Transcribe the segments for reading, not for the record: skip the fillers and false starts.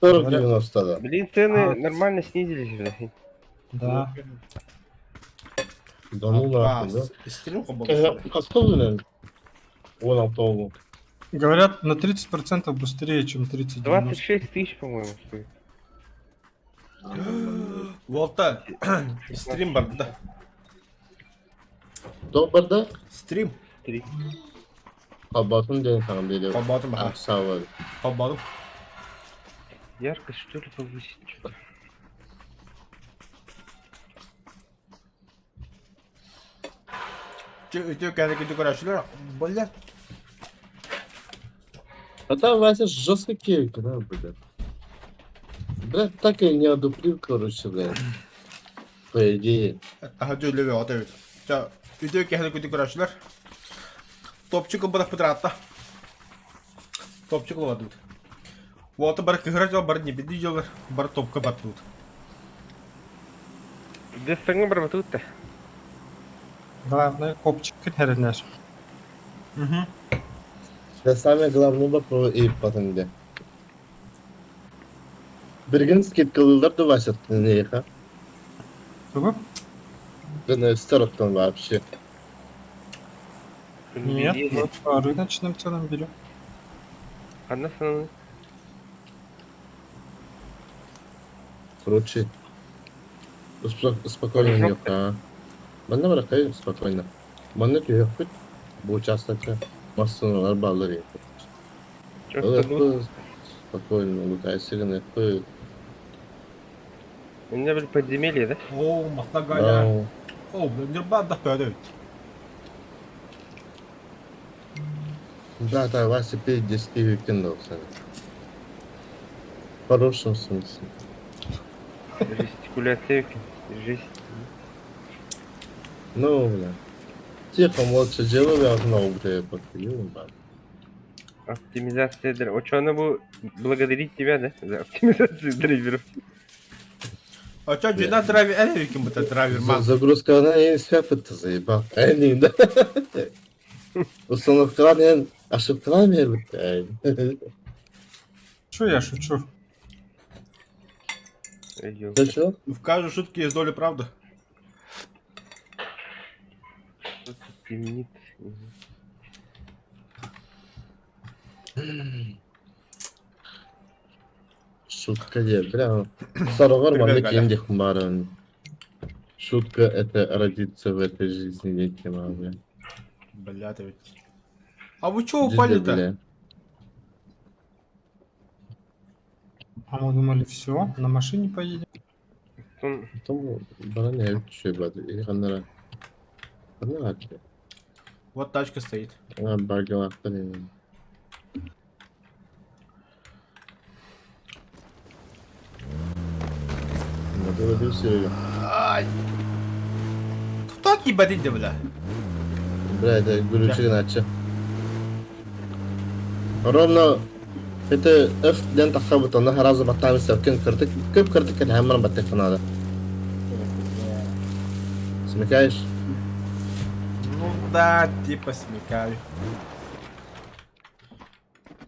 40-90 да. Блин, цены А. нормально снизились, блядь. Да. Да ну нахуй, да? Стрим холбоото. Хаска билэн? 16 оҕо. Говорят, на 30% быстрее, чем 3090. 26 тысяч, по-моему, стоит. Уолта стрим барда. Тоқ барда? Стрим. Три. Холбоотун диэн саҥа биэриэ. Холбоотум баха. Ахсаабар. Холбоотум. Яркость, что ли, повысить? Что-то. Үтүө кэнэ күндү көрөөччүлэр. Бля. А там Вася жестко кейк, да, блядь. Блядь, так и не одуплил, короче, блядь. По идее. Таһырдьа үлэ бөҕөтө эбит. Чэ, үтүө киэһэни күндү көрөөччүлэр. Топчик ылбатахпыт ыраатта. Топчик ылбатыбыт. Уолта бары кыһыра дьол, бары небеди дьоллор, бары топка бардыбыт. Дестаңы барбатыбыт да. Главное, копчик хэрэнэр. Угу. Да самый главный вопрос и потом где. Билигин скидкалыыллар да Вася эйиэхэ? Тугу? Сороктан вообще. Нет, мы по рыночным ценам берем. Ханна сананы? Короче, спокойно ньука. Манна баракай спокойно. Манна түһүөхпүт. Бу участокка массыыналар бааллар Чё Спокойно, лутайся гыныахпыт. У меня были подземелье, да? Оо, махтал Галя. Оо, Ньурба да пөөдө эбит. Да, да, Вася, перед 10 викендов. В хорошем смысле. Жестикуляция, жесть. Ну, бля. Тихо, молча делаю, я знал, бля, я подпилил, да. Оптимизация драйверов. Вот что она благодарить тебя, да? За оптимизацию драйверов. Очо жина драйвер, эр эбикин быта драйвер ман. Загрузка, она и это заебал. Эй, да. Установкалар эн ошибкалар бербит. Чё я шучу? Ты чё? В каждой шутке есть доля правды. Что-то темнит. Шутка де, бля. Сороҕор Привет, манна Галя. киин диэхпин баарын. Шутка это родиться в этой жизни диэки бля. Бля, ты ведь. А вы чё Дьэ, упали-то? бля. А мы думали, все, на машине поедем. Потом Тому баран эбит түшүө бады. И ханнара. Ханнара аты. Вот тачка стоит. А, багалаахтар эми. Надо Серега. Ай. Так ебать бля. Бля, это гүлүчү гынааччы. Ровно это F диэн тахсабыт, онно сразу баттаан сөпкүн кырдык, көп кырдык кэлэһэн баран баттыахха наада. Смекаешь? Ну да, типа смекаю.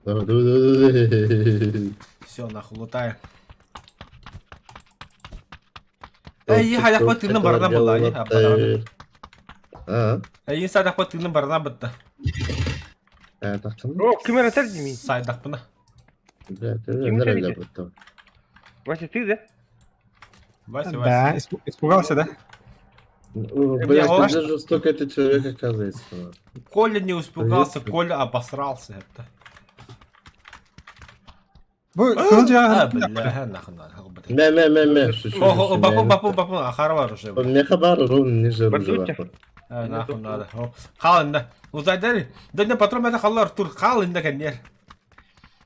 Давай, давай, давай, давай. Все, нахуй, лутаем. Эй, хайахпа тыынын барана буолла, ани, А, Эйин сайдахпа тыынын барана бытта. э, тахтым. О, ким эрэ этэр дии Сайдахпына. Бля, ты Ким нэрэ это? бытта. Вася, ты, да? Вася, Вася. Да, испугался, да? Бля, он- ты же жестокий ты человек, оказывается. Коля не испугался, Привет. Коля обосрался. Это. Бу А, кылдьа бля, нахуй надо. Мэ, мэ, мэ, мэ, шучу. О, шучу, бапун, мэ. бапун, бапун, ахара уже. Меха бар, ровно ниже Бардуча. оружия. А, нахуй надо. Хаалында. Узайдар. Да не патрон это халлар тур хаалында кэннер.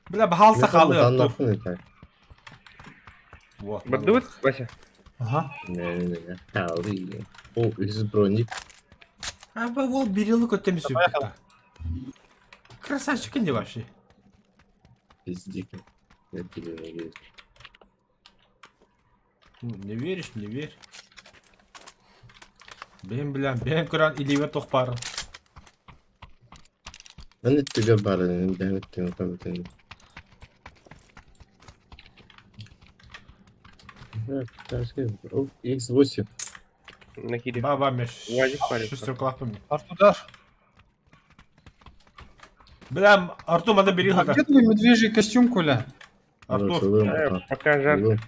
Бля, бахалса халы Артур. Вот. Бардыбыт, Вася? Ага. Не, не, не. О, из броник. А бол берилы көттемис үппүт. Красавчик не вообще. Пиздик. Я тебе не верю. Не веришь, не верь. Бэм, бля, бэм көрөн илиибэ туох баарын. Аны тебе бары, бэм тем там. X8. Накиди. Ба-ба, мен Уазик парится. шестеркалаахпын. Артур, Бля, Артур, надо бери а хата. где твой медвежий костюм, Коля? Артур. Пока жарко.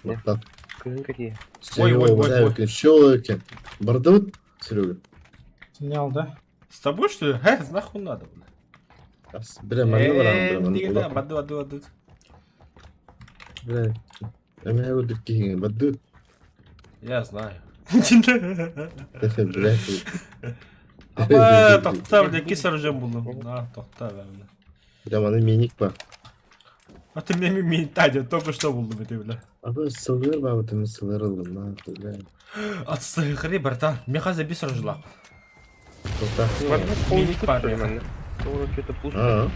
Кыһын какие. Ой, ой, ой, ой. Щелки. Бардут, Серега? Снял, да? С тобой что ли? Э, нахуй надо, бля. Бля, манна Э, барам, диги бля, да, баду, баду, баду. Бля, я буду киһиҥ, бардут. Я знаю. Бля, Аба, тохтоо, бля, кис оружием буллум. Да, тохтоо, бля. Бля, маны миник бар. А ты мне ментадия только что буллум это, бля. Аба, сылыр бар, вот сылыр ылым, на, бля. Отсыхри, братан. Меха забис оружила. Тоқтақ. Миник бар, меха. Что-то пусто. А,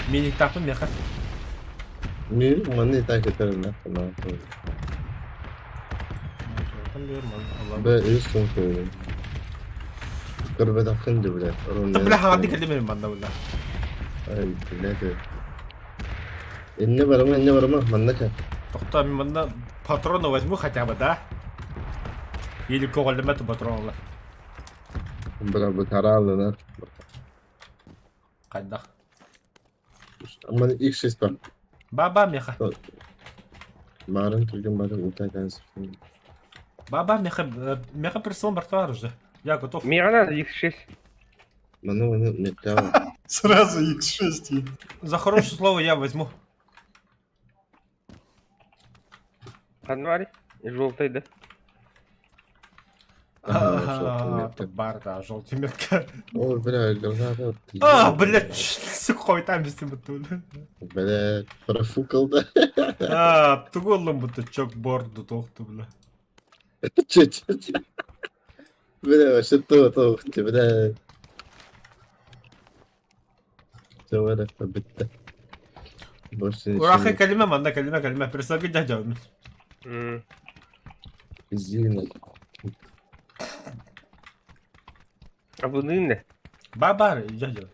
Миник тахпын меха. мен маны так етер, на, на. Бля, үс сумка. Көрбөтөххүн дии, бля. Бля, хаҕанды кэллим мин манна, бля. Ай, бля, Инне барама, инне барама, манна кэ. Тохтоо, мин манна патроны возьму хотя бы, да? Или көҕүллэммэт патроннар. Бля, бытаралына. Хайдах. Маны X6 бар. Баба меха. Барын түрген барын утайдан сүртін. Баба меха, меха персон бартвар уже. Я готов. Мне надо X6. Маны маны металл. Сразу X6. За хорошее слово я возьму. Подвали. Желтый, да? Ага, бар, да, желтый метка. Ой, бля, граната. А, блядь, сухой там везде будто. Бля, профукал, да? А, тугуллум будто чокборду тохту, бля. Че, че, че? Бля, вообще то, то, бля. Все, бітті. Больше ничего Урахы не калиме, манна калиме, калиме, переслаги дядя. Зина. А вы нынде? Баба, дядя.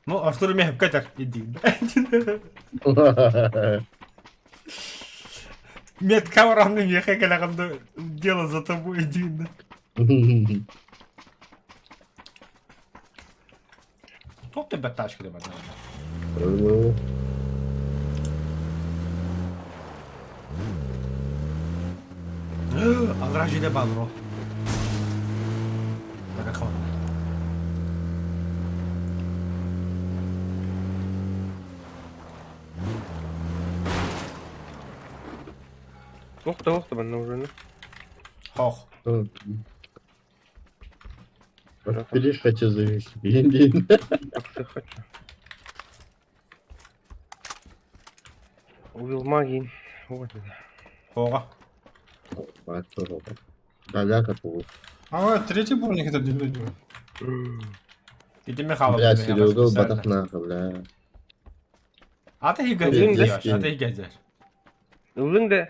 Ну, Артур мехеп катер, иди. Метка урамны меха каляганда дело за тобой, иди. Кто тебя тачка либо? Ну, Алра жиде балро. Бара Охта, охта, манна уже. Хох. Бери хочу завести. Иди. Хочу. Увел магии. Вот. Хога. Бля, как А третий броник это делает. Иди Михайлов. Бля, Серега, батах нахуй, бля. А ты гаджет, а ты гаджет. Ылың да.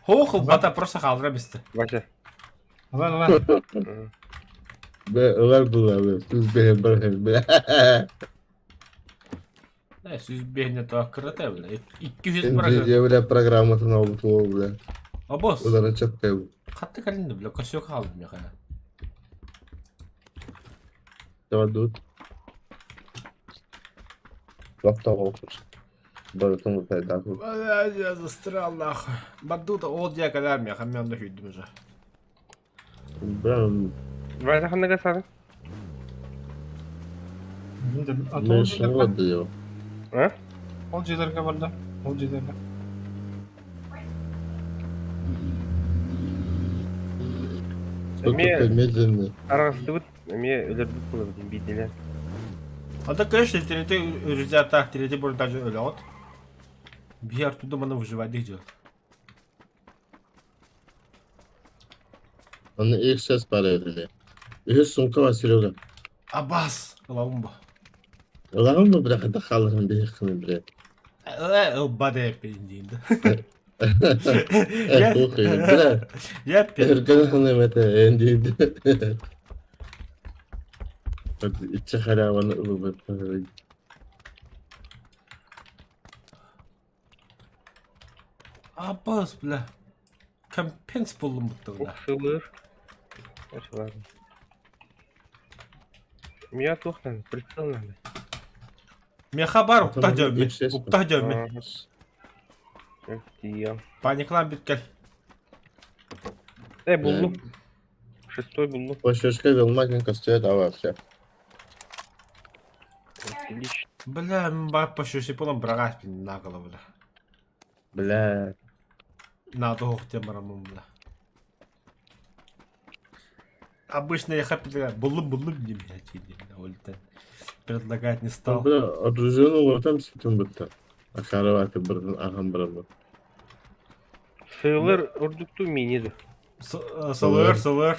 Хох, бата просто халра бисти. Вася. Ладно, ладно. Бля, ылар была, бля, плюс бля, бля, бля. Э, сүз бехне то акырыта, бля. 200 программ. Я, бля, программатын алып ол, бля. Абос. Удары чапкай. Катты калинды, бля, косёк алды меха. Давай тут. Барытын пайда. Бля, я застрял нахуй. Бадута ол дия калар меха, мен да хүйдім уже. Бля, Вася ханнага сары. мен шыңғы дейо. А? Ол жерлерге барды. Ол жерлерге. Что такой медленный? Арасты Мне өлөрбүт болот биделер. А так, конечно, третий результат, так, третий будет даже лед. Бьер туда маны выживать идет. Оны X6 бар еді. Үш сумка бар, Серега. Абас, лаумба. Ылағын ба, бля, қайда қалырын бейқіні, бля. Э, баде пиндинді. Э, слухай, бля. Я пи. Эрген это энди. Ичи халяваны ылып. Абас, бля. Компенс буллум будто, бля. Уксылыр. Ладно. Меня туох надо, прицел надо. Меха бар, уктах Там дьоммин. X6 Уктах дьоммин. Ага. Паниклаан бүткэл. Э, буллум. Шестой буллум. По щечке алмазник стоит, а вообще. Отлично. Бля, бар по щечке полом брагать на голову, бля. Бля. Надо охте барамын, бля. Обычно я хаппи буллум буллум не блядь, Ольтен. Предлагать не стал. Бля, оружие ортам ситим бітті. Акарабаты бірден ағам бір Сыйлыр ордукту мини СЛР, СЛР.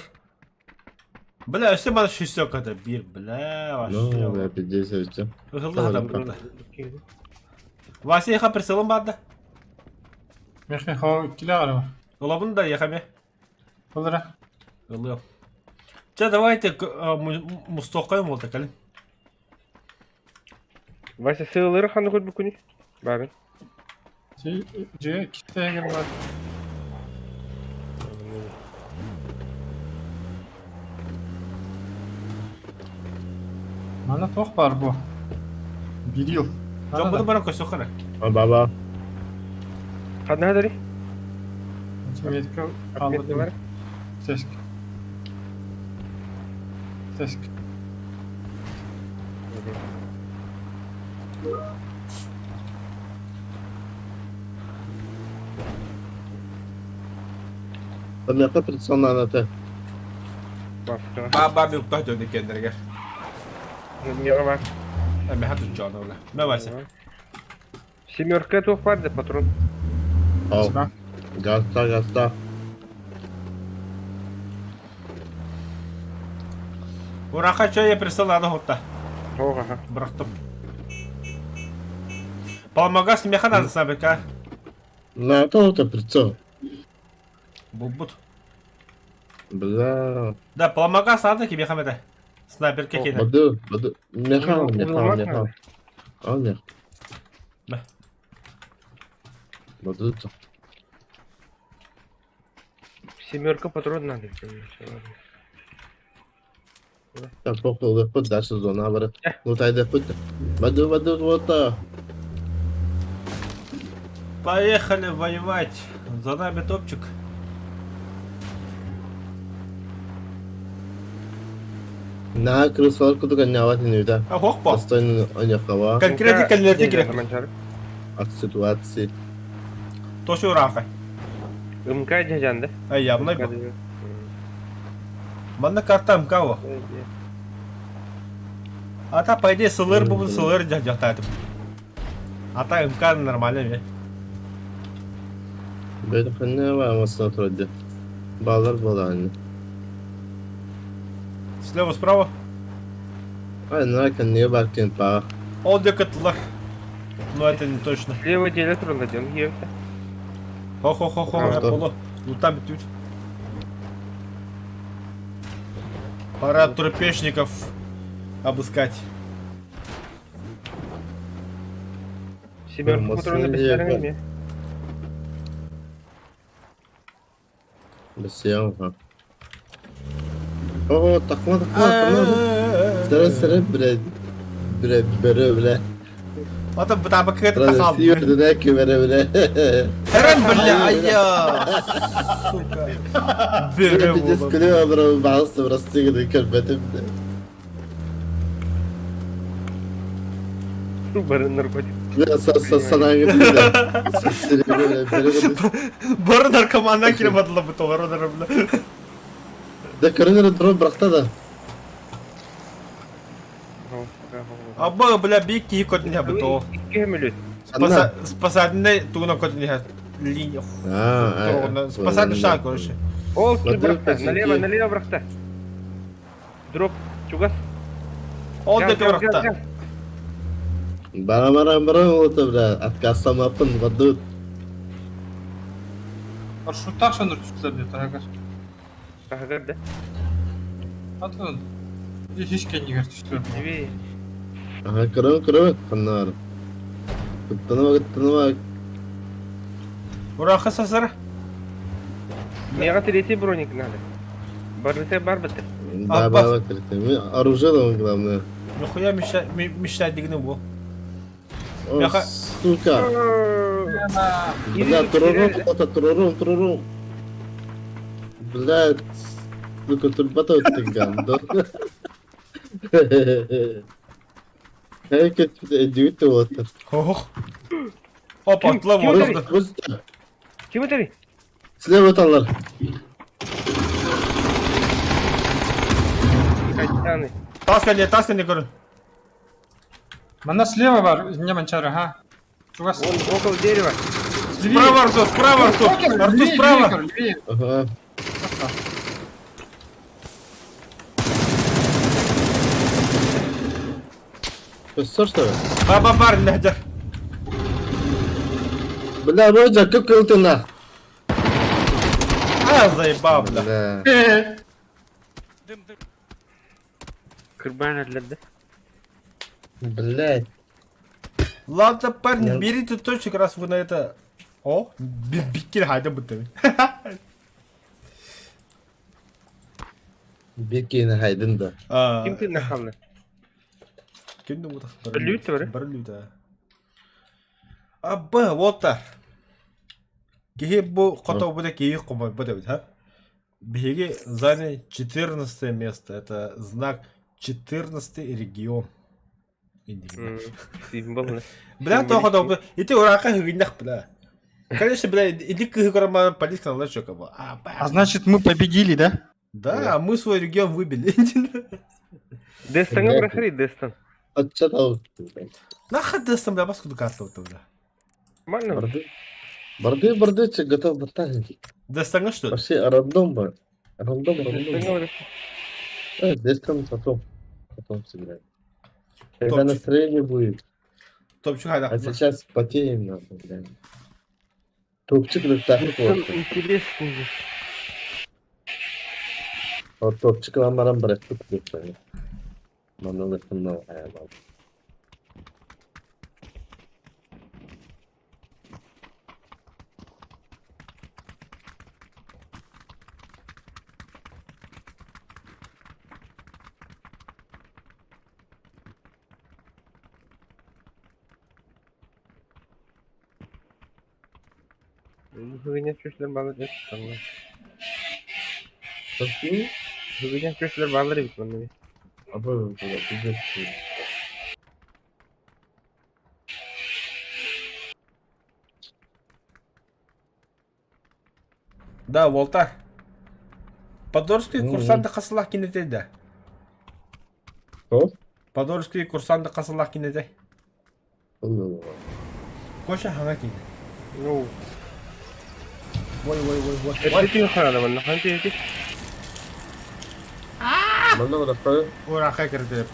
Бля, все мана шестек это бир, бля, вообще. Ну, бля, пиздец, өтті. Ыгылла да бля. Вася яха прицелом барды. Мехе хоо киле арaba. Улабын да яхаме. Болара. Ылы. Че, давайте мустокаем вот так, Вася сыйлыр ханы хоть букуни? Барын. Же китегер бар. Мана тох бар бу. Бир yıl. Жон буду барам көсөкөрө. А, баба. Ханна дари? Метка алды. Теск. Теск. Меха прицел на ата. Ба ба би уктах жон экендерге. Мега бар. Меха тут жон бля. Ме Вася. Семерка тух бар да патрон. Ал. Гаста, гаста. Ураха чай прицел надо хотта. Ага. Бырахтым. Палмагас меха надо сабека. На ата ота прицел. Булбут. Бля. Да, палмагас надо ки меха мете. Снайперке кене. Баду, баду. Меха, меха, меха. Ал мех. Бля. Баду. Семерка патрон надо. Так, похуй, путь дальше зона, брат. Ну, тайда путь. Баду, баду, вот. Поехали воевать. За нами топчик. На крысалар кудук анняват инүдә. А хохпо. Достойно аняхава Конкретно каллерти керек. от ситуации. Тошу ураха. МК дежанды. Ай, я мынай. Манна карта МК Ата, по идее, СЛР бу СЛР жактайтып. Ата МК нормально ме. Бөйді ханнава масына тұрады. Балар баланы. Слева справа. Ай, на не баркен па. Ол декатлар. Но это не точно. Слева делят ронда ден ебті. Хо-хо-хо-хо, поло. Ну там тут. Пора трупешников обыскать. Семерка патроны бестеріңе. Бесяуха. О, тахма, тахма, тахма. Сыры, сыры, бля. Бля, бля, бля. Ата бытабы кыты тахал. Сиюрдүнә кебере, бля. Херен бля, айя. Сука. Бере Пиздец, болом. күліп алырым, бағысы біраз тегіді көрбетім. Бары наркотик. Бля, санаңы бля. Бары наркоманнан кире бадыла бу толар одара бля. Да көрінер дрон бірақта да. Аба бля бик ки көтүнә бу то. Икки мүлүт. Спасательный тугуна көтүнә линия. Спасательный шаг, короче. Ол бракта, налево, налево бракта. Дроп, чугас. Ол де бракта. Бара бара бара олты бля, откасамапын бадут. Маршруттар шаныр түстілер де тагар. Тагар да. Атын. Hiç кенигер түстілер. Диви. Ага, көрөм көрөм каннар. Кыттанама кыттанама. Ураха сасара. Миэхэ третий броник надо. Барыта бар быты. Да, баба третий. Оружие там главное. Нихуя мечтать дигни бу. О, сука. Бля, турурум, кто-то турурум, турурум. Бля, сука, турбата ты гандон. Эдүүтэ уотар. Ох. Опа, атла вот. Ким өтөри? Слева талар. Качаны. Тас кэннэ, тас кэннэ көрүн. Манна слева бар, не манчары, ага. Чугас. Он около дерева. Справа Артур, справа Артур. Артур справа. Ага. Что что ли? Баба бар, нәдер. Бля, Родя, как ты на? А, заебал, бля. Бля. Кырбан этлерде. Блядь. Ладно, парни, берите точек, раз вы на это... О, биккер хайда будто. Биккин хайдын да. Ким ты нахалны? Ким да вот. Лют бар? Бар лют, Абба, вот та. Киһи бу хото бу да киһи хомойбот эбит, ха? Биһиги заняли 14 место. Это знак 14 регион. Символ. Бля, то хото ити урака хыгыннах, бля. Конечно, бля, иди кыһы көрөмө политика налар чөкө А, А значит, мы победили, да? Да, мы свой регион выбили. Дестан прохори, Дестан. Отчатал. Нахад Дестан, бля, баскуду карта вот бля. Нормально? Барды. Барды, барды, готов баталить. Дестанга что ли? Вообще рандом бы. Рандом, рандом. Дестан потом. Потом сыграем. Когда Топчик. настроение будет. Топчик хайда. А сейчас потеем нахуй, блядь. Топчик да так вот. Интересный. Вот топчик вам марам брать тут блядь. Манна на айвал. Hıgınya köşeler bağlar evet tamam. Какие? Hıgınya köşeler bağlar evet bana. А блядь, пиздец. Да, Волтар. Подольские курсанты хасылах кинете да. Кто? Подольские курсанты хасылах кинете. Коша хана кине. Ну. Ой, ой, ой, ой. Эти хана манна ханти эти. Манна брат, Ура, хакер деп.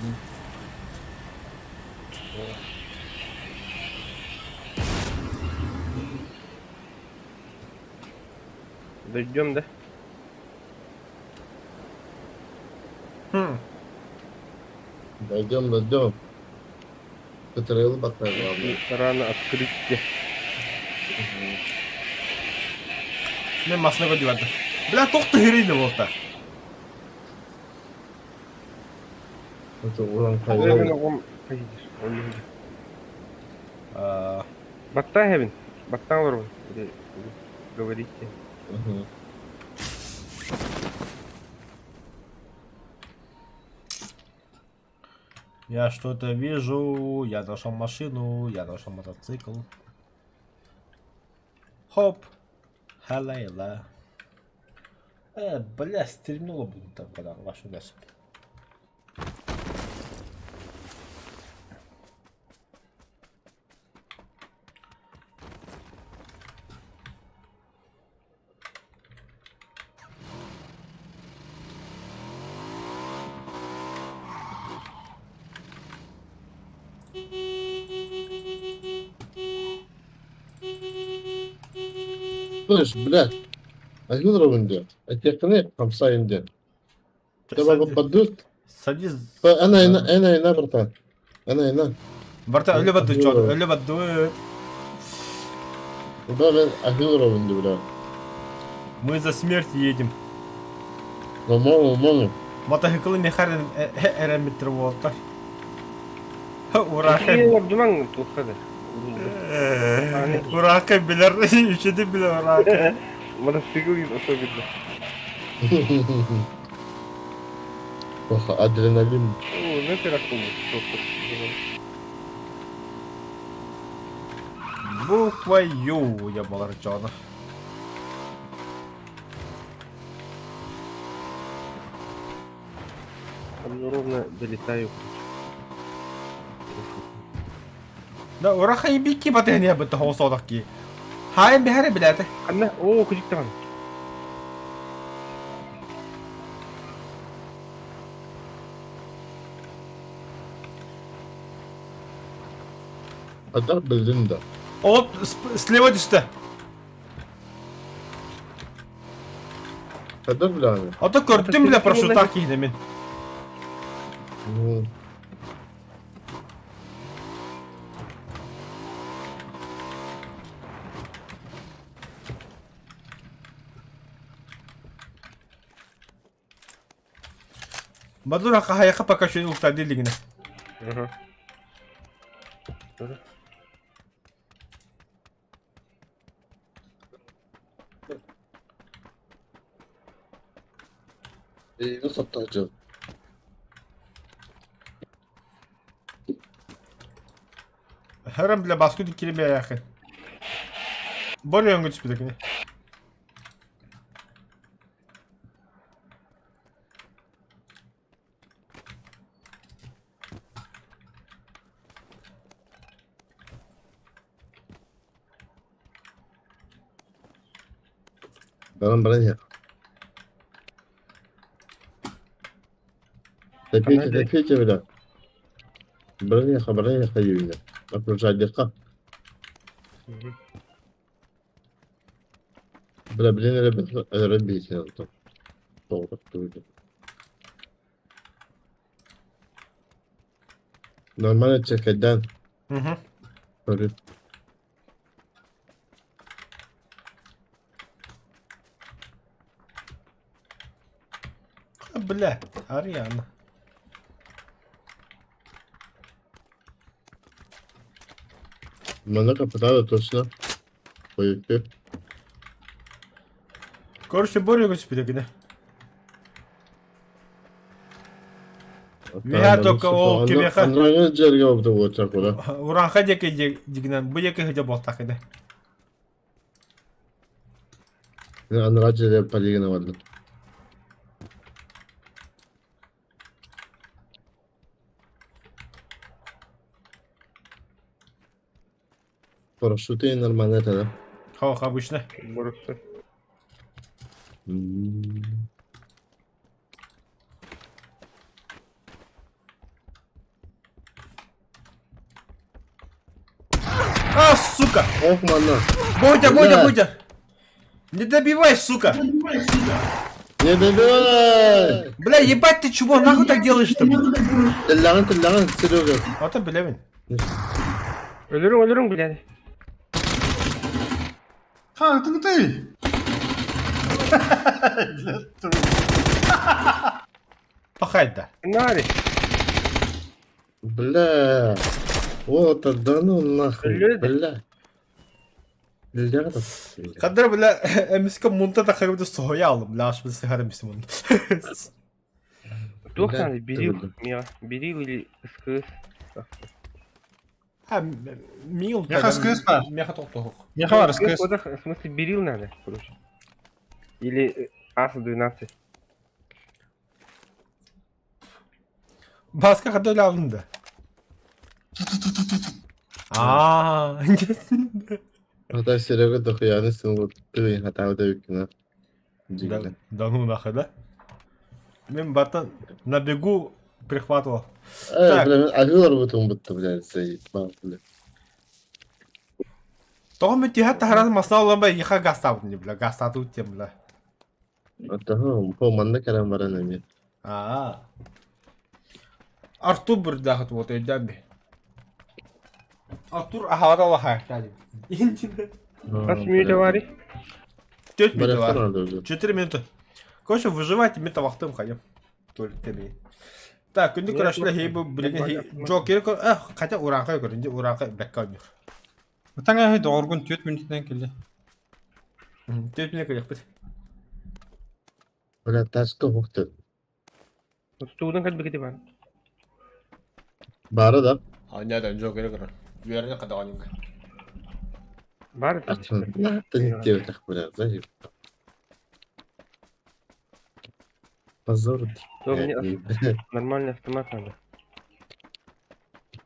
Дойдем, да? Хм. Дойдем, дойдем. Петрейл баталь, главное. Рано открытие. Мен масына көдү Бля, тохты хирейді болта. Это уран Поедешь. Батта хевин. Батта олорбун. Говорите. Я что-то вижу, я нашел машину, я нашел мотоцикл. Хоп. Халайла. Бля, стрельнуло буду там, когда вашу мясо. Слышь, блядь. А где? А те хамса инде. Тебя попадут? Садись. Она ина, она ина, братан. Она ина. Барта, өлі бадды, чё, өлі бадды. Да, мен аһыы олоробун дии, бля. Мы за смерть едем. Нормально, нормально. Мотоциклы мехар эрэммиттэр буолтар. Ураха Икки ордумаҥ туохха да. Ураха билэр, үчүдү билэр ураха. Мотоцикл особенно. Ох, адреналин. О, ну это Буква Ю я баларчана. Там ровно долетаю. Да, ураха ибики батыһын бытта хоосоодох ки. Хаайын биһэри билээтэ. Ханна? Оо, күдүк Хайдах биллин да? Ол слева түстэ. Хайдах билэҕин? Ото көрдүм бile парашюттаах киһини мин. Бадура хаһайаха пока что ултарды илигинэ. Эйигин соттоочу. Хөрөм бile баскы диккири бэйэхин. Бор өҥгө түспүтэ кини. Баран баран иһэр. Тэпиэчэ, тэпиэчэ бile. Баран иһиэхэ, баран иһиэхэ диибинэ. Окружайдыахха. Бля, билин эрэ өлөрөн биһиэхэ онтон. Тоҕо туруйдум. Нормально чекайдаан көрү. Бля, Ариана. Манна капитала точно. Поехали. Короче, Боря түспүтэ Миһа только ол кимиэхэ Андройга дьэргэ обда буолча кура. Ураанха диэки дигинэн бу диэки сыдьа буолтах иде. Андройга дьэргэ полигона бардым. Парашюты нормально это, да? Хох, обычно. Борусса. А, сука! Ох, манна. Бодя, Бодя, Бля. Бодя! Не добивай, сука! Не добивай! Бля, ебать ты чего, нахуй так делаешь-то? бля? Тэллэҕин, тэллэҕин, Серега. Ото билэбин. Өлөрүҥ, өлөрүҥ, блядь. Ха, ты ты! Пахать да. Нари. Бля. Вот, да ну нахуй, Люди. бля. Бля, да. Хадыр, бля, эмискэ мунта тахарыбыты соһуйа алым, бля, аш бile сыһар эмисим оны. Туох Бля, надо, берил, ты, миа. Берил или СКС. А, мил. Меха СКС ба? Меха тоқтоқ. Меха бар СКС. В смысле, берил надо, короче. Или АС-12. Баска хадыр алынды. А, Хата Серега дохуяны сын вот ты хата вот да. Да, да ну нахуй, да? Мен баттан на бегу прихватывал. Э, Так. бля, мен аһыы олорбутум бутта, бля, заебал, бля. Тоҕо мүтиһэ таһаран масна олорбо иха гастаабыт бля, гастаатыбыт диэн бля. Оттоһо, по манна кэлэн баран эмиэ. Аа. Артур бырдаахыт вот өйдөөн би. Артур аһаара алаһаахтаа диэн. Хас мүнүүтэ баарый? 4 минута Барахтар бар. надо уже. 4 минуты. Короче, выживать мен табақтым хайым. Только мен. Так, күндү Нет, көрөшлөр ну, хей бу билигин хей я Джокер хотя ураанхай көрүн ураанхай бэкка ойнуур. Ытаҥ эһэй доҕоргун түөрт мүнүүтүнэн кэллэ. 4 минута көрүөхпүт. Бля, тачка хукты. Тутуутун кэлбикити баар. Бары да. Анньадан Джокер көрөн. Үөрэнэ кадаҕаньыга. Баар этэ. Ты не так, бля, заеб. Позор. То мне нормальный автомат надо.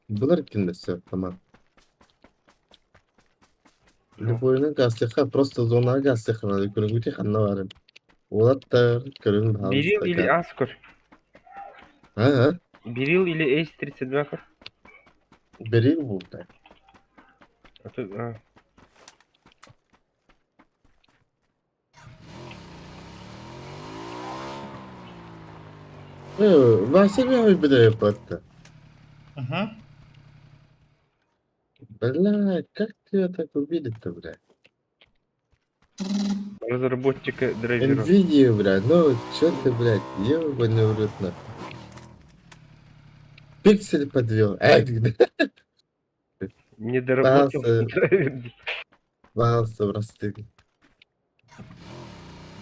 Булар кинде все, автомат. Любойны газлыха, просто зона газлыха надо көрүнгүти ханна барым. Олаттар көрүн Берил или Аскор? А, а? Берил или Эйс 32 көр? Бери бу, бля. А то, а. Вася мен бля, батта. Угу. Бля, как тебя так убили-то, бля? Разработчика драйверов. Nvidia, бля, ну чё ты, блядь, ебаный в рот нахуй. Пиксель подвел. Эй, Не доработал База. драйвер. Пожалуйста, просты.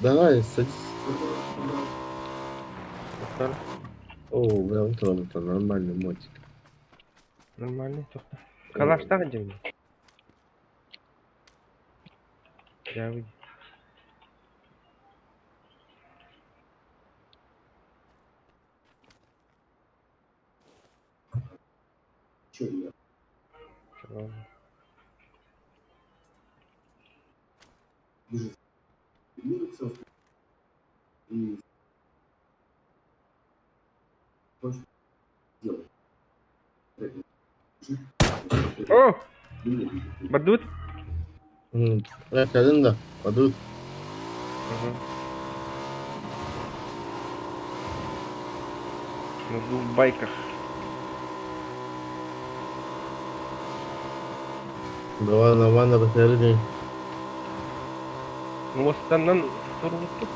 Давай, садись. О, бля, он тронут, нормальный мотик. Нормальный тоқта. Калаштағы деймін. Я выйду. Ладно. О! Бардут? Бля, да, падут. Угу. На двух байках. Давай, нормально, посмотри. Муостаннан турбутту.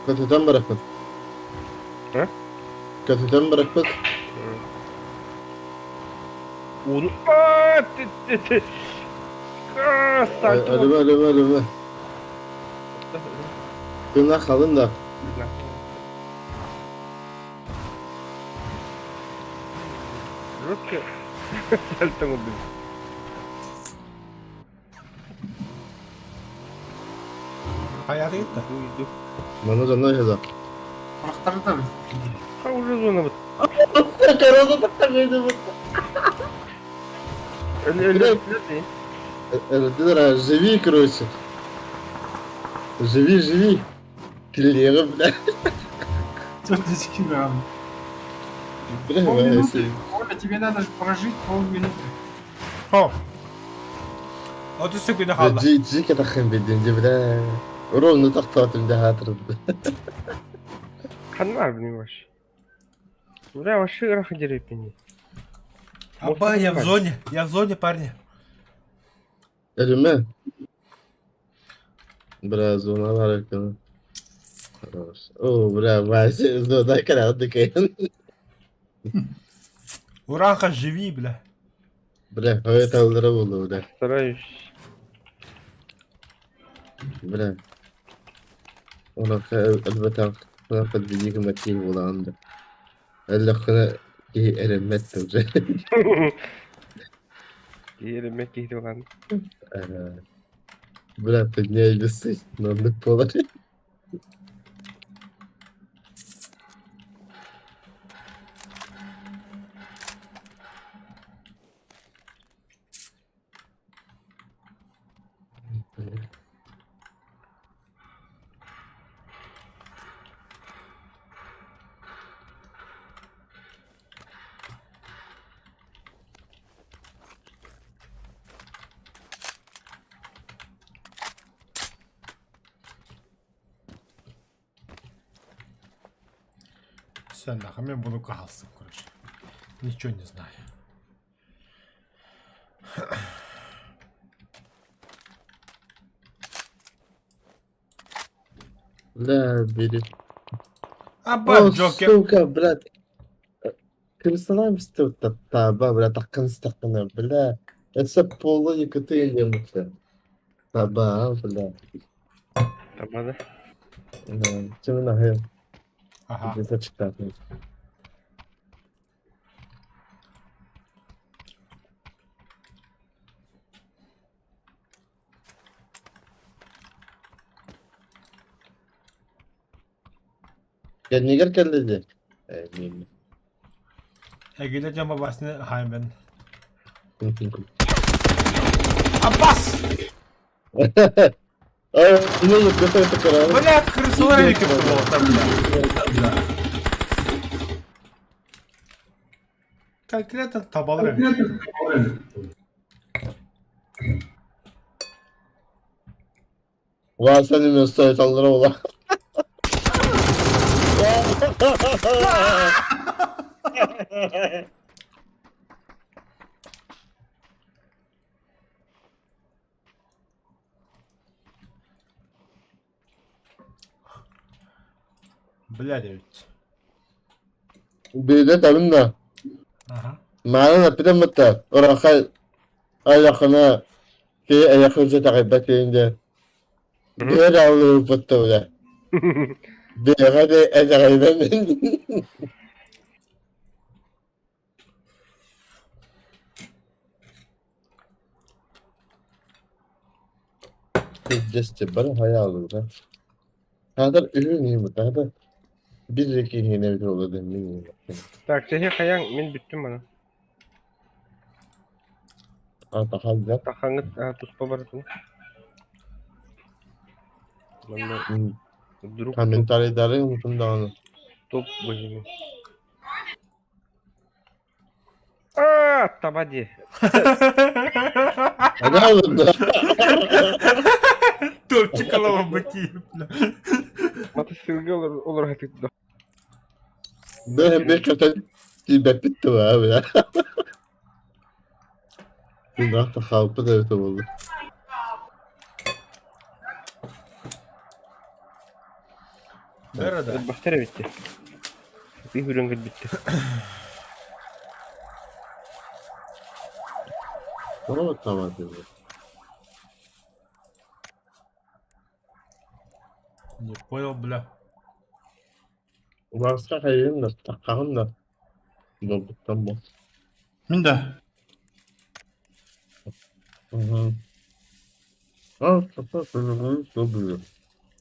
Kötüden bırakın. He? Kötüden bırakın. Оны... А, ты, ты, ты. А, сальто. Ölüme ölüme ölüme. Tırnak kalın da. Жестко сальто убил. Hayatı gitti. Иду, иду. Bana canına yazar. Ұрықтары да А уже зона вот. Karada da takıydı bu. Öldüler живи, короче. Живи, живи. Телега, бля. Төрт килограмм. Бля, Полминуты. Оля, тебе надо же прожить полминуты. О. 30 секунд қалды. Джи, джи катахын беден, бля. Ровно тоқтатым да хатырды. Ханмар, блин, вообще. Бля, вообще раха дерепени. Апа, я в зоне. Я в зоне, парни. Ölüme. Бля, зона var yakını. Хорош. О, бля, Вася, зона кралды кайын. Уранха, живи, бля. Бля, это алдыра болды, бля. Стараюсь. Бля. Ona elbette qad bidик матих буланды. Әллә кына ки эремет уже. Еремек кейді оған. Бля, ты не весы, но не положи. Все, нахуй, мен буду кахалсым, короче. Ничего не знаю. Бля, бери. Аба, О, Джокер. сука, блядь. Крысолам таба, бля, такын бля. Это половика ты не мыты. Таба, бля. Таба да. Да, чем нахер? Ага. Где-то читать. Кэннигэр кэллэ дии. Э, мин. Эгилэ дьон бабасны хаайбын. Аббас! Э, ну, это это короче. Бля, крысолар эбиккин буолуохтар, бля. Конкретно табалар эбит. Вася не стоит аллара. Бля, эбит. Биирдэ табынна. Аха. Маанан эппитим бытта, урахай айахына киһи эйэхэ итэҕэйбэт киһиҥ диэн биир аллыырбыт бile. Биэҕэ да итэҕэйбэт Десте бары хайаалыыра. Хаатар үһүн иһин хата bir iki иһин эбит буолла мин. Так, чэһи хайаҥ, мин бүттүм маны. Ата халга. Тахаҥыт туспа барытын. Манна вдруг Комментарийдары unuttum даҕаны. топ возьми. А, таба дии. Ага, да. Топчик быки. Мотоциклга олор хатык Да, bir kötü тиийбэппит да бля. Тыыннаах хаалбыт эбитэ буолла. Бэрэ да. Бахтар эбитти. Ты хүрэн кэлбитти. Тоҕо таба диэн. Не понял, бля. Убаҕаска хайыым да, таххаҕын да. Буолбуттан бу. Мин да. Мгм.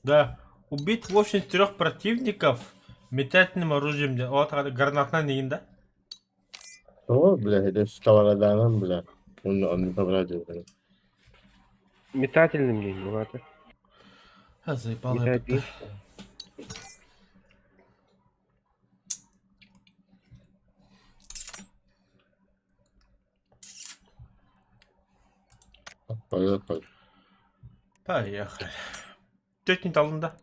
Да. Убить в общем трех противников метательным оружием. Вот гранатная нигин, да? Тоҕо, бля, это сковороданан, бля. Онно онно табра диэн. Метательным диэн буолаата. А, заебало я Метательный. Поехали. Поехали. Тетя не талын, да?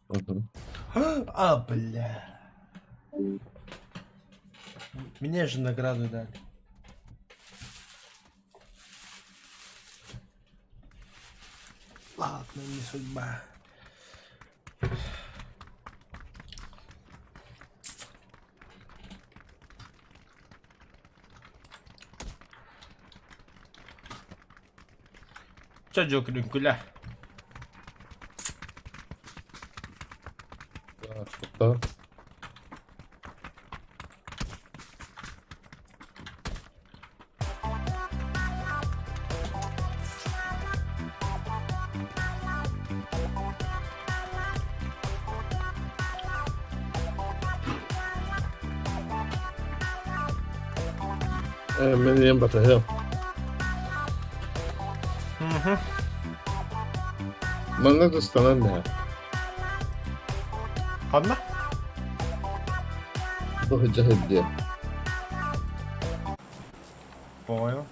Мгм. А, бля. Мне же награду дали. Ладно, не судьба. Че, Джокер, күлә? Да. Мин ийэм батыһыам. Угу. Манна ыстанан иһэр. Ханна? Бу сылдьа сылдьыа. Понял.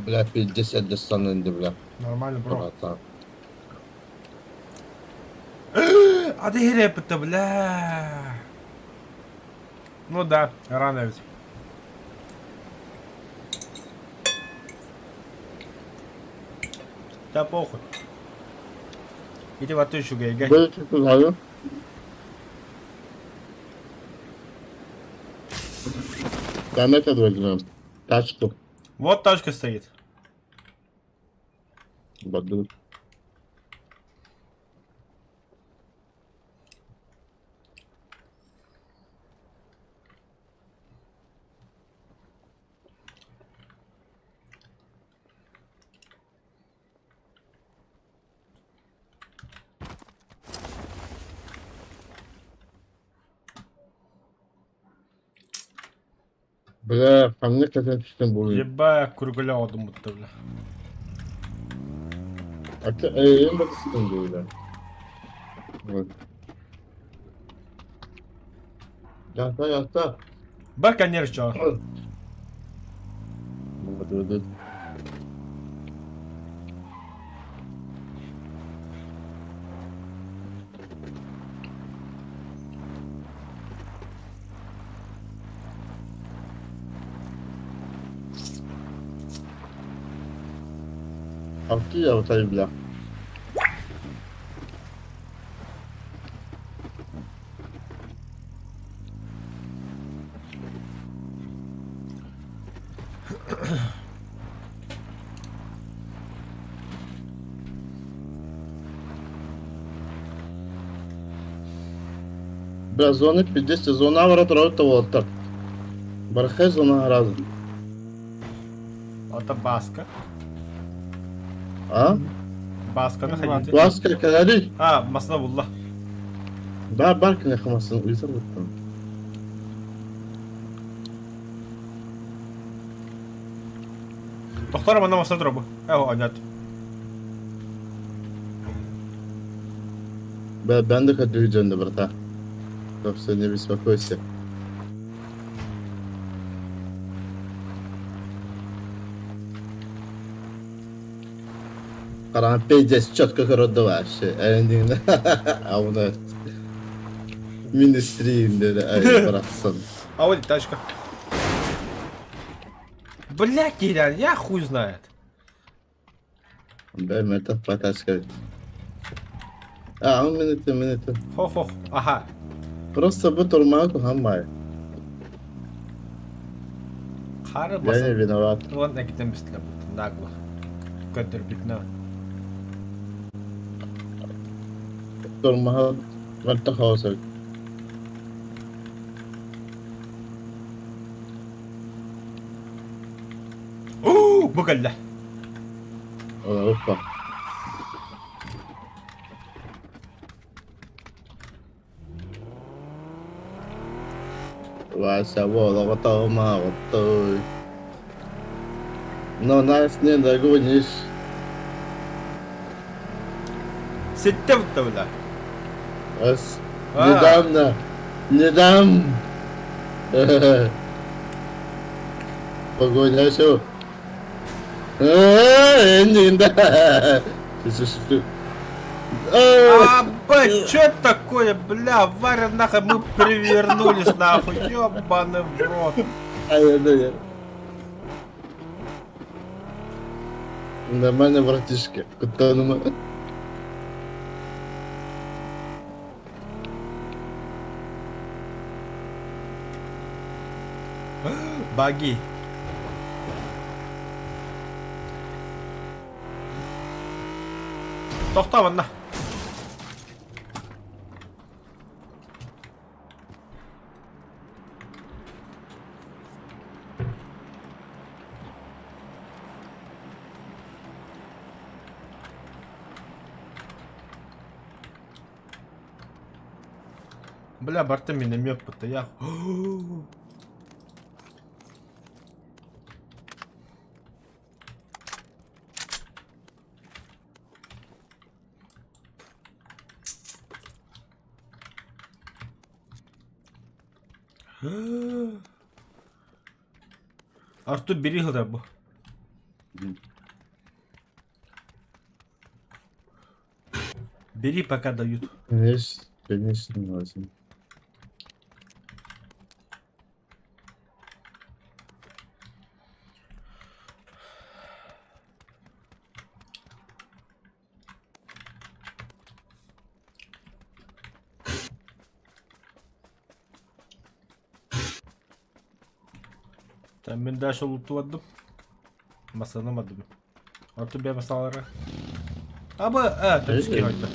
Бля, 50 достанынды, бля. Нормально, бро. Братан. А ты репа-то, бля. Ну да, рано ведь. Да похуй. Иди в отыщу, гай, гай. Böyle çıktı abi. Ben ne kadar öldürüyorum? Тачку. Вот тачка стоит. Баду. Бля, ко мне хотят түстен бұл. Еба, круглял будто, бля. А ты, эй, эм батыстың бұл, Вот. Ята, ята. Бар, конечно. Вот, вот, вот. Алты я вот бля. Бля, зоны 50, зона врат рота вот так. Бархе зона раза. Это баска. А? Баска находите. Баска кадари. А, масна булла. Да, барк не хамасын уйсар буттан. Доктор, манна масна дробу. Эво, анят. Бля, ben de kadireceğim de брата. Так что не беспокойся. Каран пиздец четко коротду вообще. Эндингде. А у нас Министрим dedi. Ай, братсан. А вот и тачка. Бля, Кирян, я хуй знает. Бля, мертв потачка. А, он минуты, минуты. Хо-хо, ага. Просто bu turmağı хамай. Хары Я не баса. виноват. Вон әкетен бістілі бұтты, нагло. Көтір бітна. Turmağı мертв хаоса. Ууу, бұқалла. Опа. Вася, вот, вот, вот, Но нас не догонишь. Сетте бұтты, бля. Ас, А. не дам на. Не дам. Погоня все. Да. А, бля, чё такое, бля, Варя, нахуй, мы перевернулись, нахуй, ёбаный в рот. Нормально, братишка. Куда ну Баги. Тохтоо манна. Бля, барта миномет я. Артур, бери бу. Бери, пока дают. Конечно, конечно, возьму. Там мен дальше лутуадым. Масанамадым. Арту бе масалары. Аба, а, топчики ойда.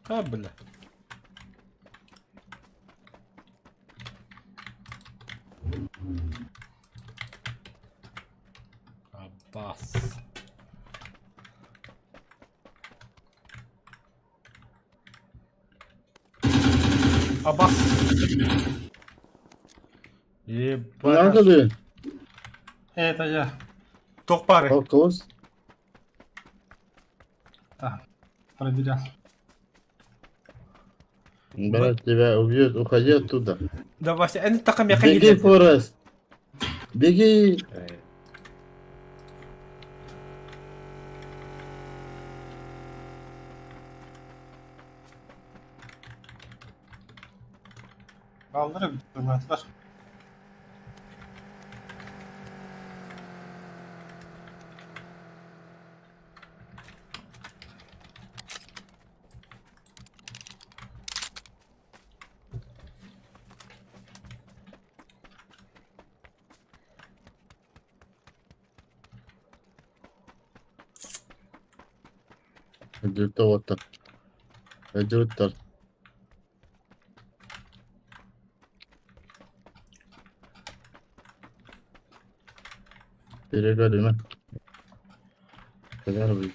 А, бля. Аббас. Аббас. Ебать. Надо ли? Это я. Тох пары. Вопрос. Да. Проверял. Брат, тебя убьют, уходи оттуда. Да, Вася, эн такам я Беги, Форест. Беги. Баллары бүтүннэр. Öldürttü Öldürttü. Перегорю, Перегорю.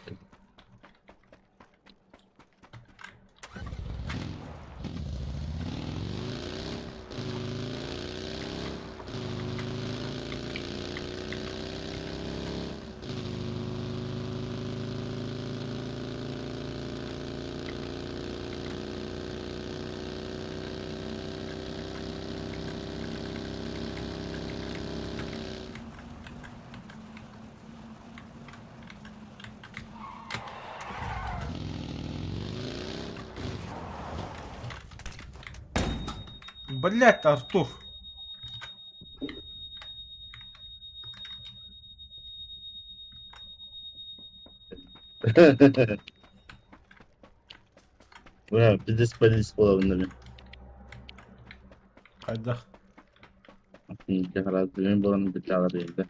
Блять, Артур. Бля, пиздец полис половинами. Хайдах. Мен баланы біталар енді.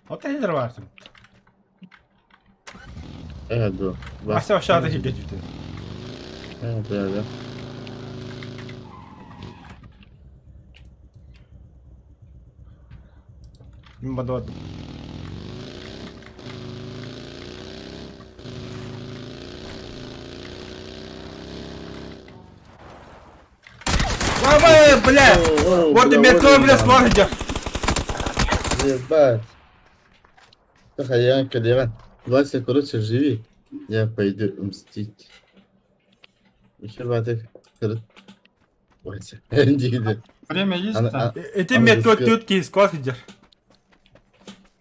Вот это бар. Э, да. Вася вообще аты хибет үтө. Э, да, да. Мен бадавадым. Давай, бля! Вот и метро, бля, смотрите! Ебать. Тахаянка, Леван. Вася, короче, живи. Я пойду мстить. Еще баты. Вася. Диди. Время есть, да? Эти метро тетки сквадер.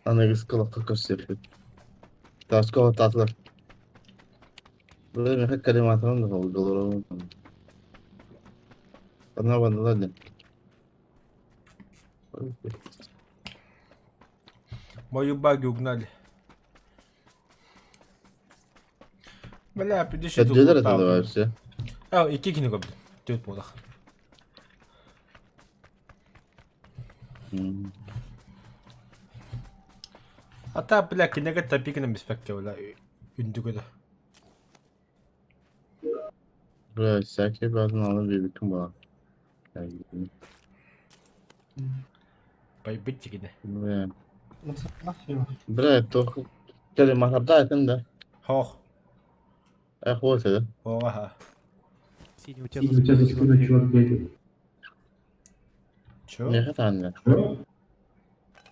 Ана школа как все. Та школа татлар. Бля, мен калиматым да бол Одна ванна, ладно. Мою баги угнали. Бля, пидеши Что это давай все? А, икки кини көбдүм. Төт болдық. Ата, бля, кинеге тапикіне беспекке, бля, үндүгө да. Бля, всякие базын алып бибиким була. Байбыт тигине. Бля. Бля, тох калиматарда айтым да. Хох. Эх, вот это. Ага. Синий, у тебя за спиной чувак бегает. Чё? Миэхэ таанна.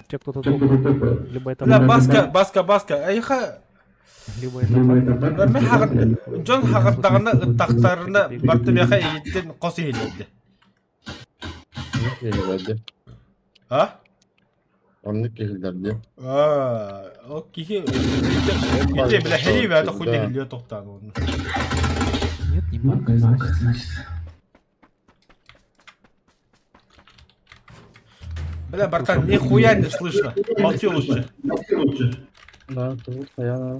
Те кто-то топает. Либо это Бля, баг, Баска, Баска, Баска, эйха либо это баг. Мен хаҕар дьон хаҕардаҕына ыттахтарына барыта миэхэ эйиттэн хос иһиллэрдэ. Оннук киһилэрдэ. А? Оннук киһилэрдэ. Аа, ол киһи ити бля хери бээтэ хуй иһиллиэ тохтаан уонна. Нет, не баг, значит. Бля, братан, нихуя не слышно. Молчи лучше. Да, тут я.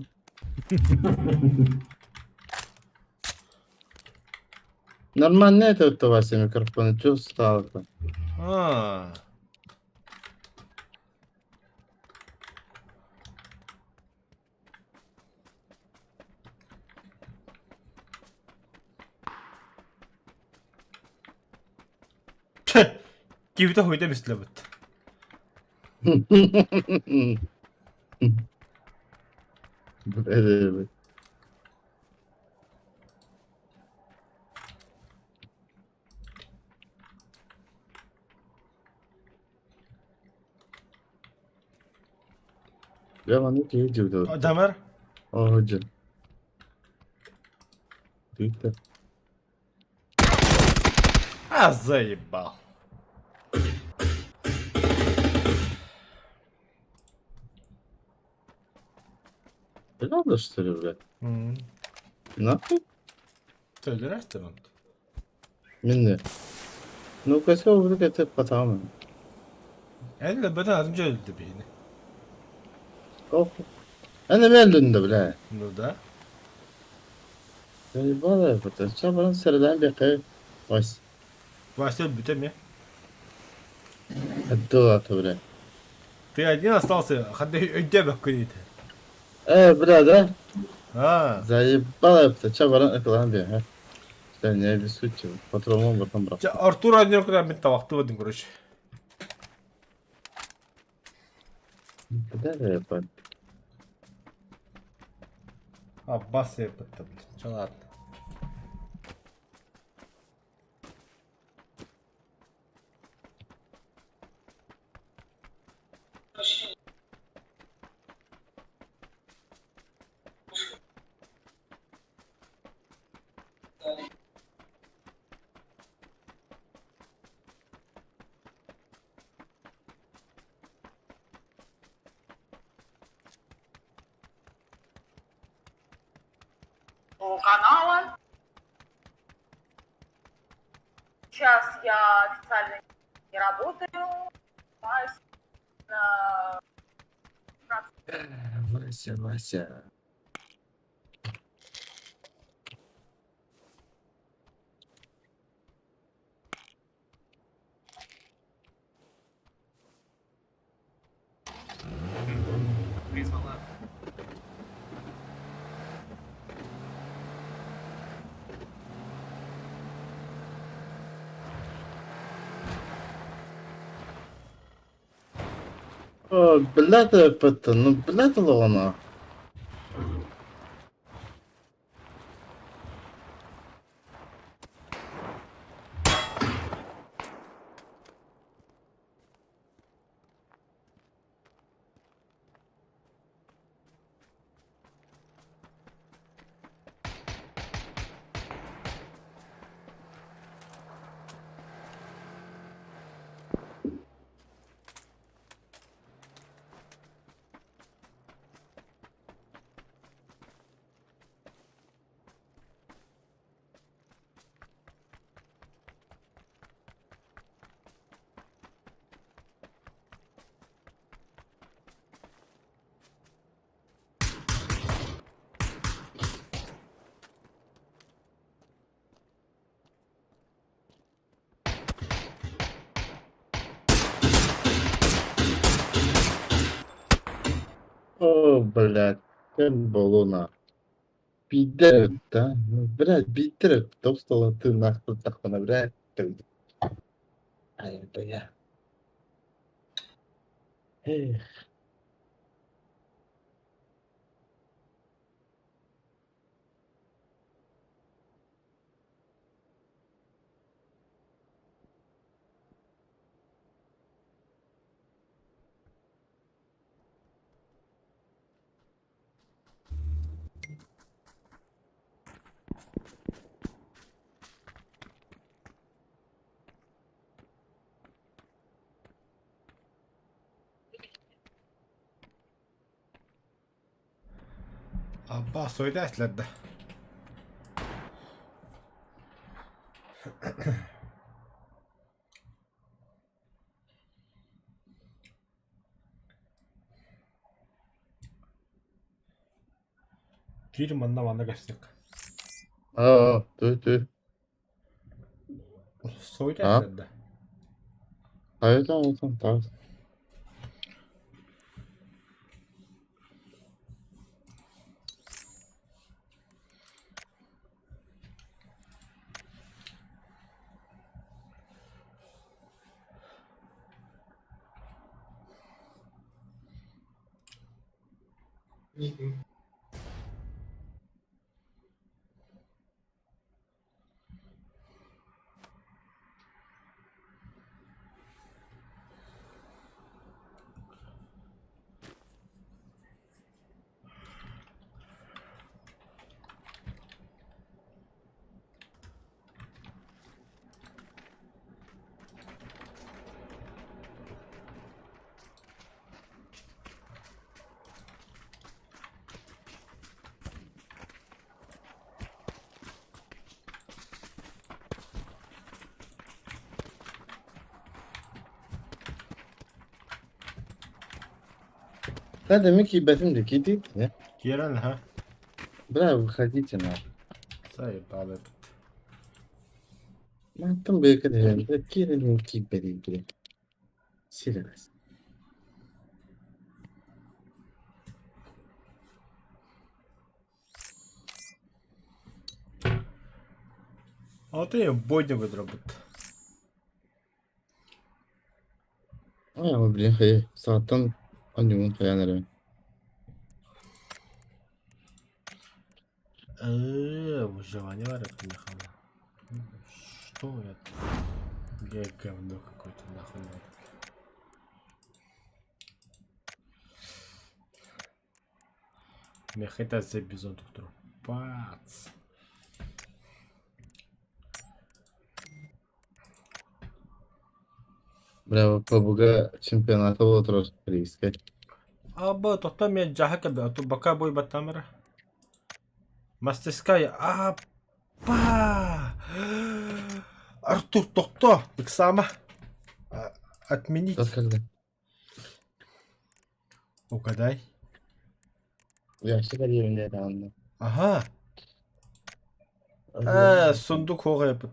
Нормально это вот у вас микрофон, что стало-то? А. Кивите хуйда бислебит. Бля, Я маны киһи дьибдэ. Дамар. Оһодьу. Твиттер. А заебал. Правда, что ли, блядь? Нахуй? Төлөр он. Минне. Ну, косел вдруг это потом. Әлі бөтен азым жөлді бейні. Ана мен дүнді, бля. Ну да. Заебало это. Сейчас баран сердан бекай. Вась. Вася бүтем я. Отдала то, бля. Ты один остался, хады өйде бөккүн Бля, да? А. Заебало это. Сейчас баран эколан бе, а? Да не обессудьте. Патроном потом брал. Артур один куда мен табакты бодым, короче. Бля, я понял. Аббас епетті, блин. Че ладно. Канала. Сейчас я официально не работаю, занимаюсь на Вася, Вася. Призвала. О, блядь, это, ну, блядь, лона. О, блядь, кем болуна. Пидер, да? Ну, блядь, бидер, топ ты нахуй тахана, блядь. А это я. Эх. Абба, сойда этлерді. Киир манна манна кэстик. Аа, түй түй. Сойда А? этлерді. Hayır tamam tamam. Да, demek ki benim de gidip ne? Киирэн ха. Бля, выходите на. Заебал этот. Мантым бейки de kirin ki beri bile. Silemez. А вот я бойня выдробит. Ay блин, hayır. Saatten annemin kayanları. Выживание варят Что это? Я говно какое-то нахуй надо. Мехета за бизон доктор. Бац. Браво, побуга чемпионата болот Корейская. Аба, тоқта мен жаха кәбі, а то бака бой баттамыра. Мастерская, апа! Артур, тоқта, иксама. Отменить. Как когда? Угадай. Я всегда yerinde herhalde. Ага. Сундук хоҕайпыт.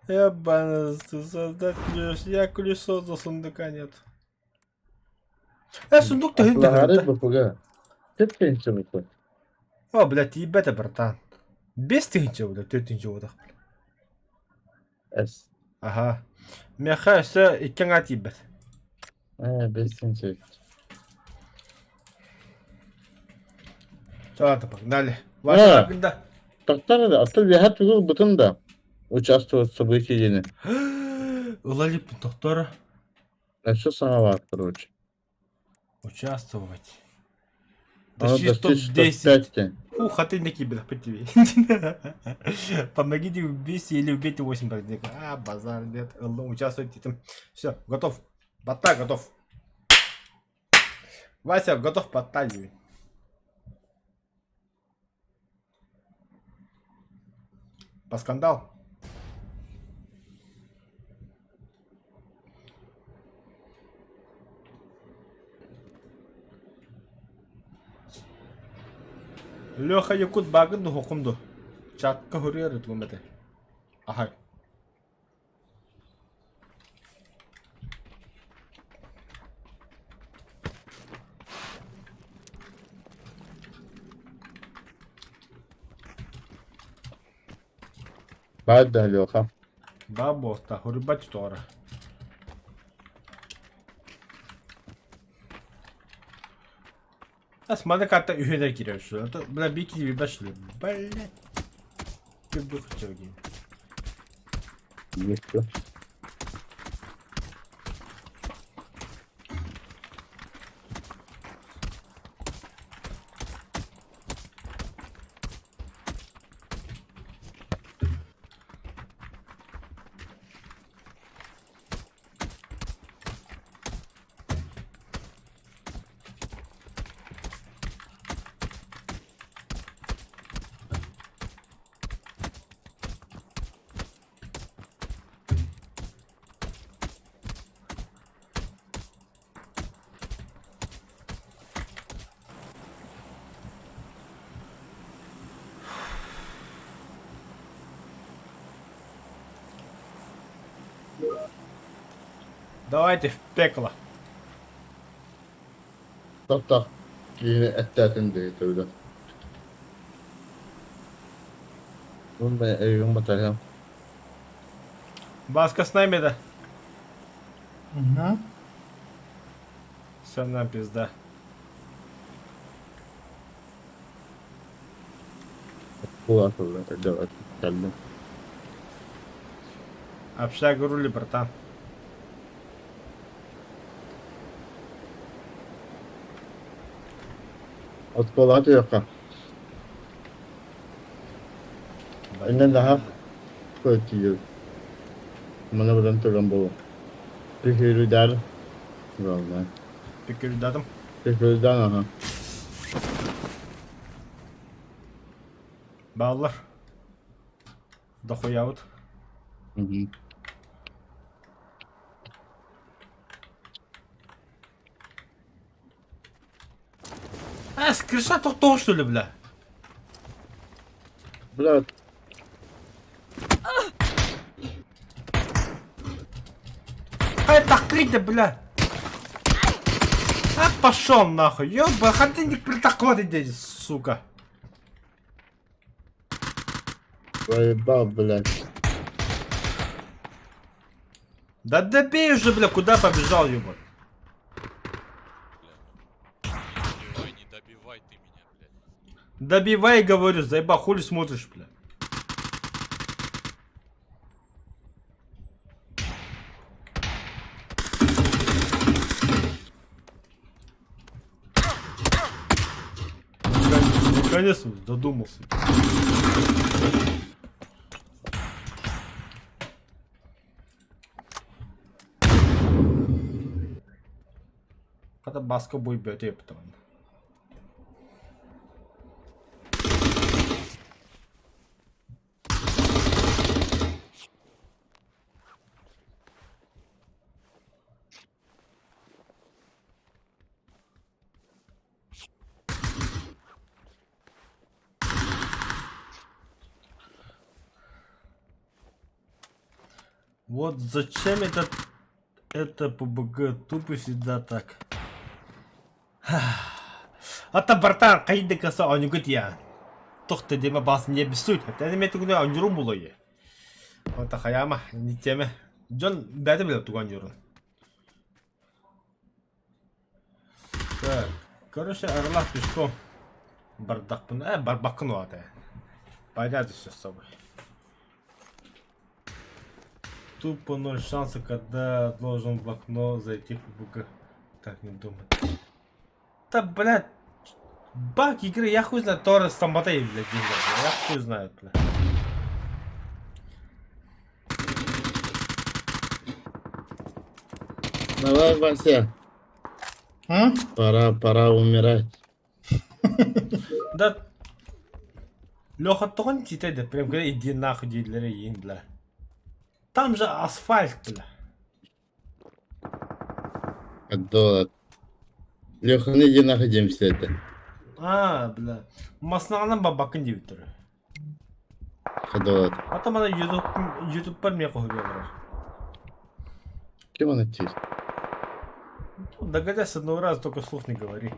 Ебаный, создать ключ. Я ключ создал, сундука нет. Сундук то Атлары бапуга. Теп пенсия бу. О, блядь, ебать, братан. Без тысячи, блядь, 4 годах. Эс. Ага. Меха все иккеҥа тиийбэт. Без тысячи. Ладно, погнали. Ваша да. Тоқтар да, аты вяхат тугул бутын да. Участвовать в событии дени. Улалип доктора. А все сама короче. Участвовать. Надо Достичь достичь топ-10. топ-5. Фух, а ты не кибер, по тебе. Помогите убить или убейте 8 противников. А, базар, нет. Участвуйте там. Все, готов. Бата готов. Вася, готов по По скандал. Леха Якут багын хокумду. Чатка хурьер этмете. Ахай. Бада, Леха. Бабота, хурбать тора. Асмада карта үһүнэ кирер şu. Бля бики би башлы. Блять. Күбү хачагин. Есть. Давайте в пекло. Таптах киһини эттээтин диэки төбүлэ. Уонна өйүн батарыам. Баска с нами, да? Угу. Все нам пизда. Кэллим. Общага рули, братан. Оскуолаҕа түһүөххэ. Иннэ наһаа кыайтыйыыр. Маны баран туран буолуо. Түһүрүдэр главное. Түкүрдатым. Түһүрүдэн аха. Бааллар. Дохуябыт. Мгм. А, с крыша тохтоо что ли, бля? Бля, Ай, такрыйда, бля! А, пошел нахуй, ёба, хотите притакваты дядя, сука. проебал, блядь. Да добей уже, бля, куда побежал, ёба? Добивай, не добивай ты меня, блядь. Добивай, говорю, заеба, хули смотришь, бля. Наконец он задумался. Хата баска бой бөтө потом. Вот зачем этот это ПБГ тупо всегда так. Ата братан кайда каса оонньуугут я. Тохто диэмэ баас не бесует. Хотя мен тугуна оонньуурум булуйа. Ота хайама не теме. Дьон бэйэтэ билэр тугу оонньуурун. Так, короче, Орлах пешком. Бардакпын, э, барбаккын уата. Понятно все с собой. Тупо ноль шанса, когда должен в окно зайти в БГ. Так не думать. Да, блядь, баг игры, я хуй знает, Торрес там батареи, блядь, деньги, я хуй знает, блядь. Давай, Вася. М? Пора, пора умирать. Да, Леха тоҕо тиитэй прям говорит, иди нахуй дииллэрэ иин, бля. Там же асфальт, бля. Отдолат. Леха, ну иди нахуй демся это. А, бля. Маснаҕынан бабакын диэбиттэрэ. Ходолат. А там ана YouTube YouTube'пар эмиэ хоһуйа олорор. Кем он идти? Догадайся с одного раза, только вслух не говори.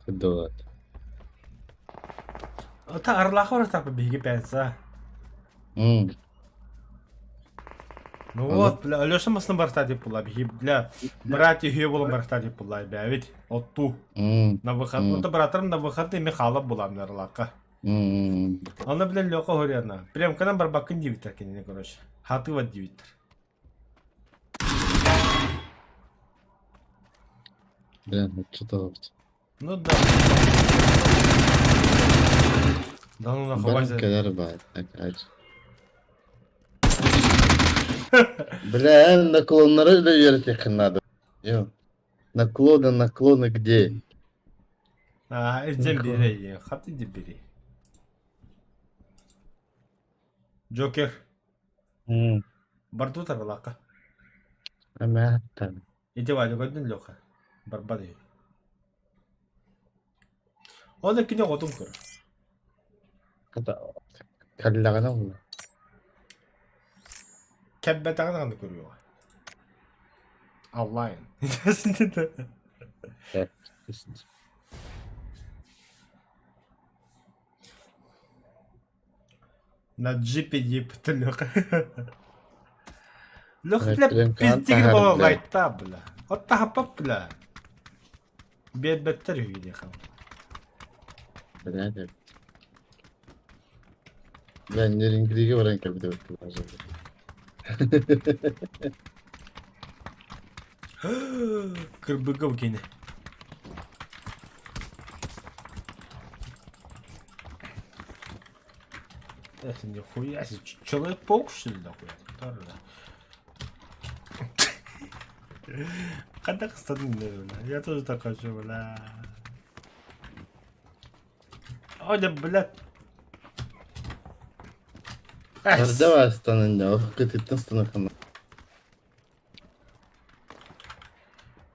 Ходолат. Ата Арлаха барытааппа биһиги пятница. М. Ну Аны- вот, бля, Алеша масын барыта деп була, биһи, бля, братья үһүө буолан барыта деп була, бля, ведь отту. М. На выход, М. ну братарым на выходные Михайлов була мен Арлаха. М. Аны, бля, Леха говорит, прям к нам барбакын диэбиттэр кинини, короче. Хатыва диэбиттэр. Бля, ну что-то вот. Ну да. Да ну нахуй, Баран Вася. кэлэр баар. Ач. Бля, наклоннары да үөрэтиэххин наада. Йо. Наклоны, наклоны где? А, илдьэн биэрэй, хат илдьэн биэрэй. Джокер, М. бардуу таралаахха. Эмээттэн. Ити Вадя көрдүн Леха. Барбат үһү. Ол кини оҕотун көр. Кэллэҕинэ буолла. Кэлбэтэҕин даҕаны көрүөҕэ. Онлайн. На джипе диэбит Леха. Леха, бля, пиздигин буола лайта, бля. От таһаппат, бля. Биэрбэттэр үһү диэхэ. Блядь. Бля, Неринглиге баран кэлбит эбит. Кырбыга кини. Это нихуя себе. Человек-паук, что ли, нахуй? Хайдах ыстанным бля. Я тоже так хочу, бля. Ой, да, блядь. Эрдэ ыстанын дьэ, кытыттан станахана.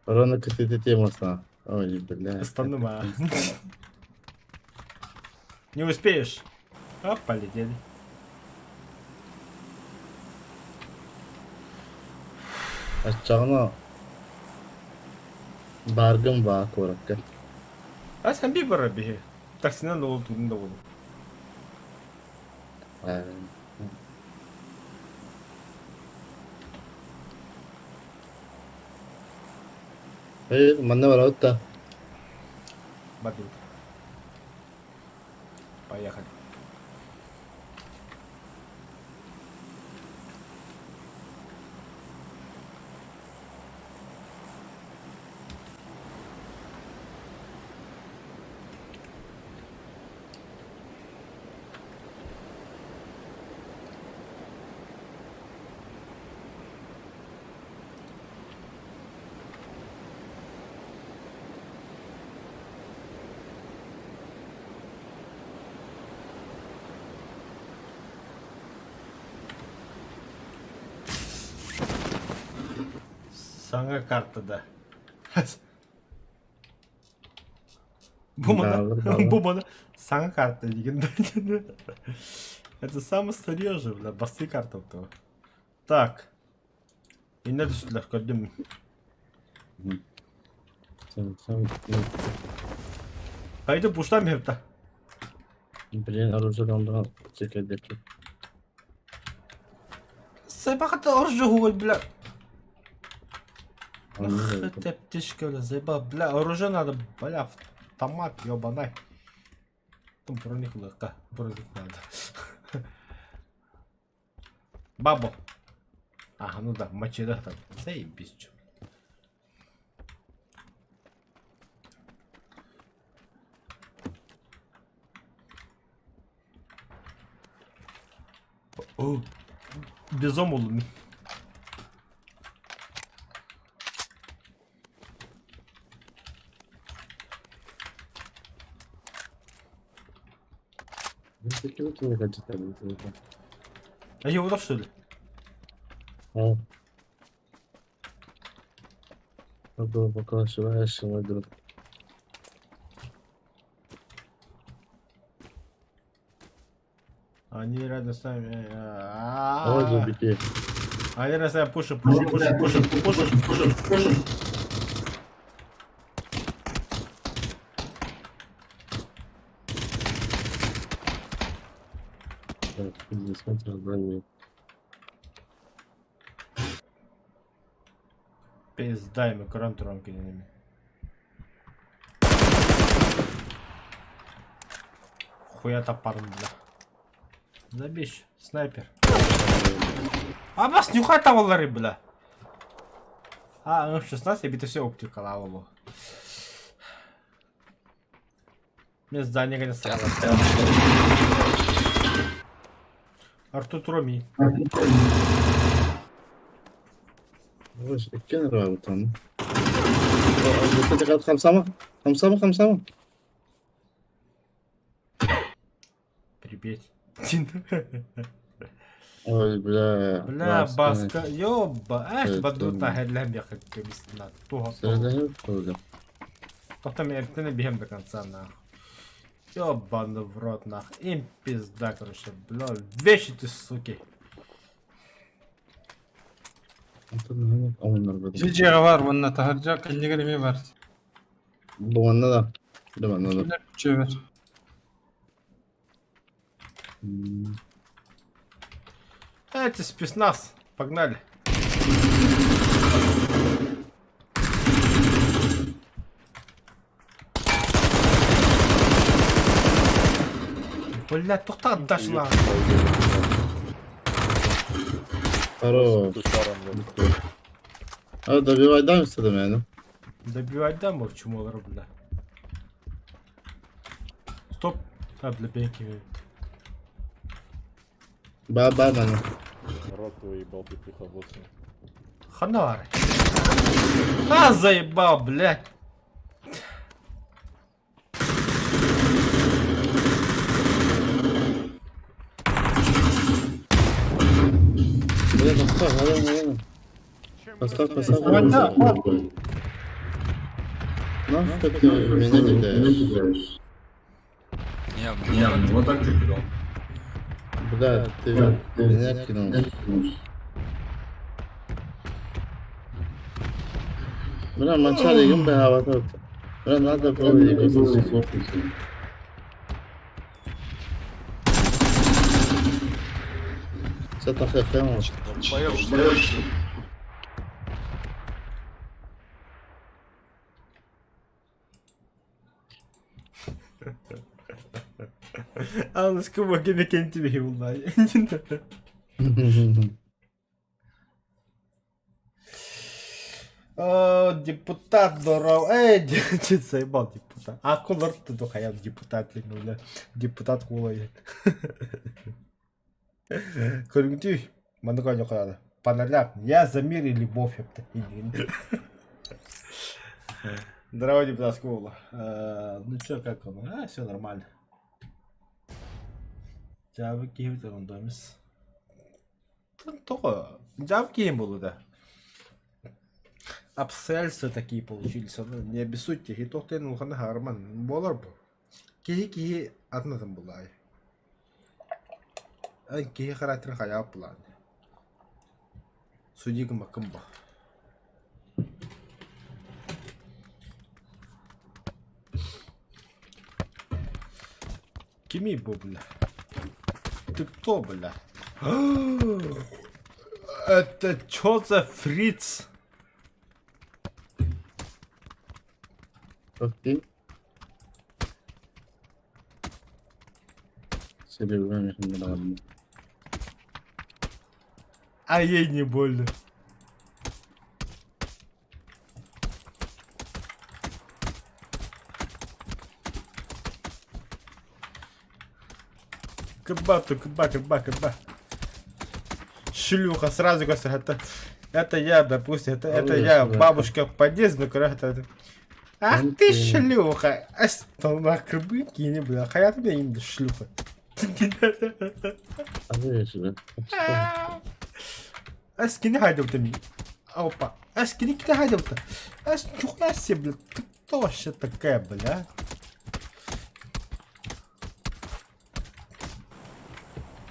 Рона кытыты темасына. Ой, бля. Ыстанным, а. Не успеешь. А, полетели. Оччоҕуна бааргын баа куоракка. А сен би бара биһи. Таксинан да ол тугун да болу. Э, манна барабыт да. Бардыбыт. Поехали. Саҥа картада. Бу мана, бу мана саҥа карта диген. Это самый старье же, бля, басы карта того. Так. Иннэ түстүлэр, көрдүм. Haydi буштан берді. Блин, оружие чекайдеки. Сайбахата оружие хуй, бля. Ах ты птичка, бля, заебал, бля, оружие надо, бля, автомат, ебанай. Там броник лыка, броник надо. Бабо. Ага, ну да, мочи да там. Заебись, чё. О, бизон булдум. А что ли? А. Пока ошибаешься, мой друг. Они рядом с нами. Ой, зубики. Они рядом с нами. Пушим, пушим, пушим, пушим, пушим, пушим, пушим. Так, смотри, брони. Пизда им, көрөн туран кининими. Хуя топором, бля. Забей, снайпер. А бас нюхай таваллары, бля. А, М16, я бито все оптика лавалу. Мен здание конечно стояло. Артур Троми. Иккиэн ырбабытан. Хамсама, хамсама, хамсама. Прибить. Ой, бля. Бля, баска, ёба, эх, бадута хеллем яхак бисна. Туха. Потом я не бьем до конца, нах. Ёбаный в рот, нах. Им пизда, короче, бля. Вещи ты, суки. Омуннарбытым. Ити дьиэҕэ баар уонна таһырдьа кэннигэр эмиэ баар. Бу манна да. Да манна да. Кинилэр күчүөбэр. Эти спецназ. Погнали. Блядь, тухта дошла. Хорош. А добивай дамся до мене. Добивай дамо, чмо бля. Стоп. А, бля, пенки. Ба ба мене. Рот твой ебал, петуха, вот. Ханары. А, заебал, блядь. Бля, поставь, алена, алена. Поставь, поставь. Давай, Нахуй ты меня кидаешь? Не, мне вот так ты кидал. Бля, ты меня кинул. Бля, манчар игим бе havada. Бля, надо было его слушать. Все так хм. Аныска бакene кенти бихи буллай. О, депутат здоров. Эй, ты заебал депутат. А кулар ты духая депутат, бля. Депутат кулай. Көрүңтүй, маннык ойнокорады. Паналя, я за мир и любовь. Здорово, депутат школа. Ну чё, как он? А, все нормально. Жабы киһи ондомис. Тоҕо, жабы киһи буолу да. Обстоятельства такие получились. Ну, не обессудьте, и тохтен улахана харман. Буолар бу. Киһи киһи атнатын булай. Эн киһи характерын хайаап булаан. Судьи гымаккын бу. Кими бу, бля? Ты кто, бля? Это чё за фриц? Окей. Серега, А ей не больно. Кыба, кыба, кыба, кыба. Шлюха, сразу говорю, это я, допустим, это я, бабушка в подъезде, ну, короче, это... Ах ты шлюха! На крыбы не бля, а я тебе им шлюха. Эскини хайдылты ми. Опа. Эскини ките хайдылты. Эс чухна себе, бля. Ты кто вообще такая, бля?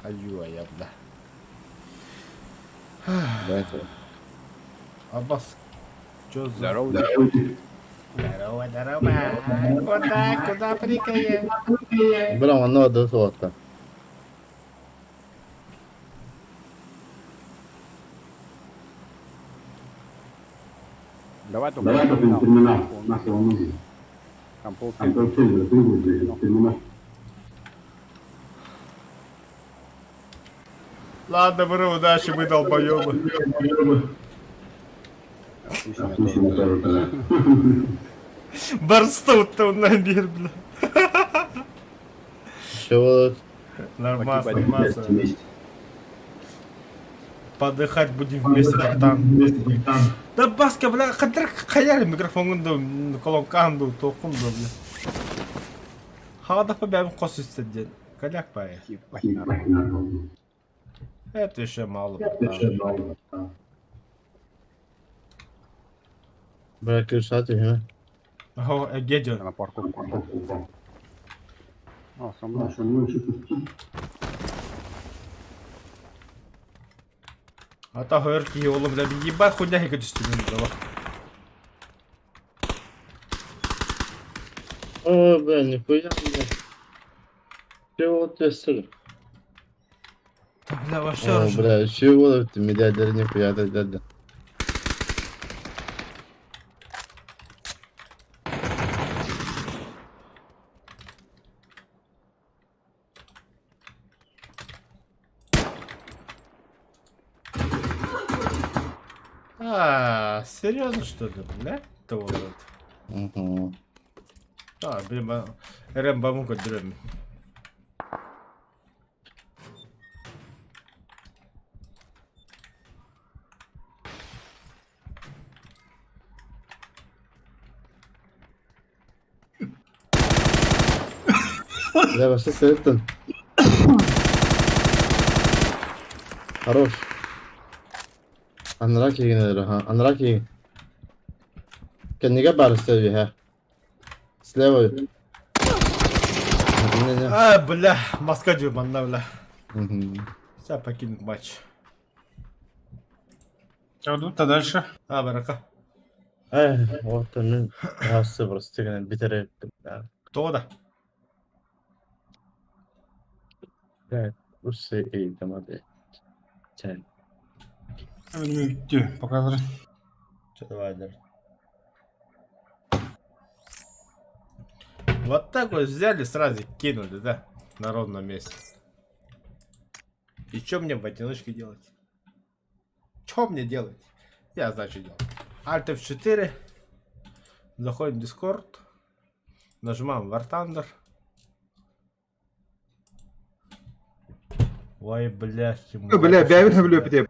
Аю, я, бля. Аббас. Чё за... Здорово. Здорово, здорово. Куда, куда прикає? Бля, манна до золота. Давай только Давай только терминал, нахер он нужен. Там полцены. Там полцены, терминал. Ладно, бро, удачи, мы долбоебы. Барстут-то набир, бля. Чего? Нормас, нормас. Подыхать будем вместе, братан. Да баска, бля, хадр хаяли микрофон да колонкан да токун да, бля. Хада побяем кос ден. Коляк пай. Это еще мало, братан. Бля, киршаты, ха? О, Гедеон. На парковку. О, со мной. А то өр киһи олом бля ебать хуйня хигэ түстүм дала. О, бля, нихуя, бля. Чего ты сыр? Да бля вообще О, ржу. бля, чего ты медиадер нихуя, да, да, да. А, серьезно что ли, бля? Того вот. Угу. А, блин, РМ баму көдүрөм. Бля, вообще советую. Хорош. Анрак егенер, ага. Анрак еген. Кэннигэ баар үһэ. Слева. Не-не. А, бля, маска дию манна, бля. Угу. Сейчас покинуть матч. Тут дальше. А, барака. Эй, вот мен хасы просто гына битер Кто да? Усе эйдамады. Чен. Пока. Что давай, даже. Вот так вот взяли, сразу кинули, да? На ровном месте. И что мне в одиночке делать? Что мне делать? Я знаю, что делать. Alt F4. Заходим в Discord. Нажимаем War Thunder. Ой, блядь. Бля, бэйбин бля бите.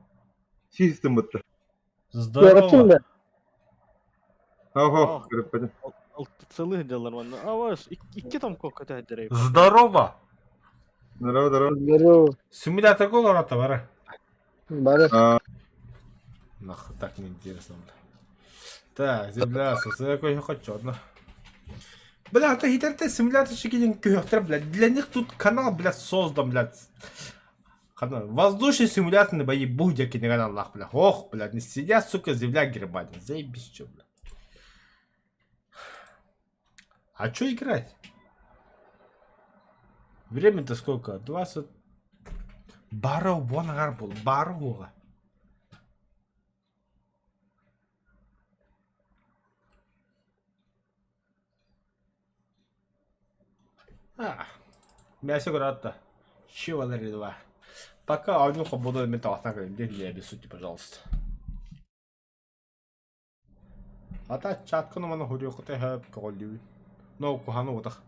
Систем бутта. Здорово. Ого, Целых дел нормально. А ваш, икки там кока Здорово. Здорово, здорово. Здорово. Симулятор голора бара. Бара. Нахуй, так неинтересно, бля. Так, земля, какой я хочу, одна. Бля, это хитрый симулятор шикидин блядь. Для них тут канал, блядь, создан, блядь. Канал. Воздушный симулятор бои будя канал, бля. Ох, блядь, не сидят, сука, земля гербанит. Заебись, чё, бля. А чё играть? Время-то сколько? 20... Баро, вон был, баро. А, мясо грата. Chivalry 2. Пока одну буду металл где не обессудьте, пожалуйста. А та чатканы мана хурьёкоте хэп колли. Но кухану утах.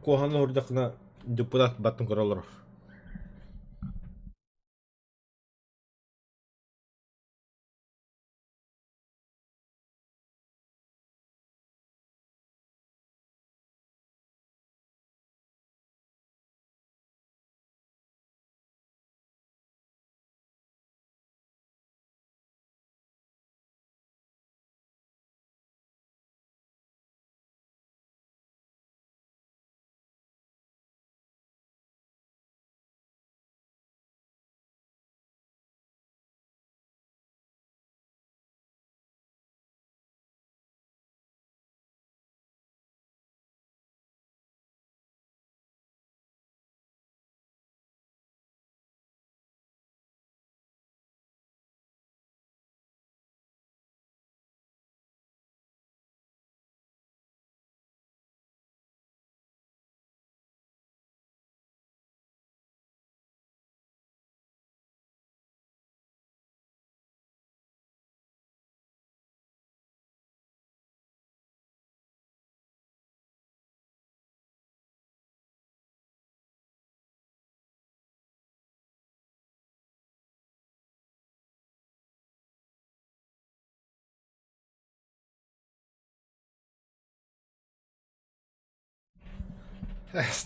Кухану хурдакна депутат баттын көрөлөр.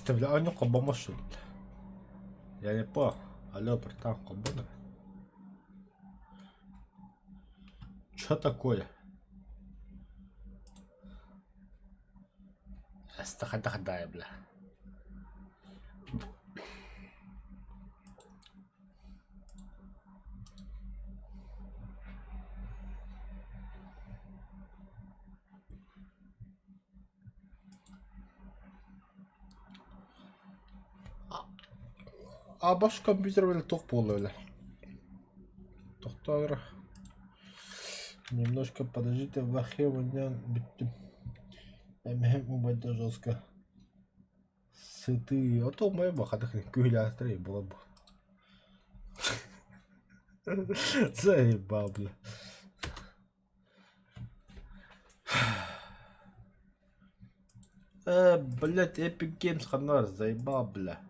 Бля, они кобомошу. Я не по. Алло, братан, кобона. Чё такое? Астахадахадаай бля. А баш компьютер бile туох буолла бile? Тохтоо Немножко подождите, вахеваньян бүттүм. Эмэһэм убайда жестко. Сытыы, а то моя бахадах күһүлээхтэр буолар бу. Заебал, бля. Блять, Epic Games ханна заебал, бля.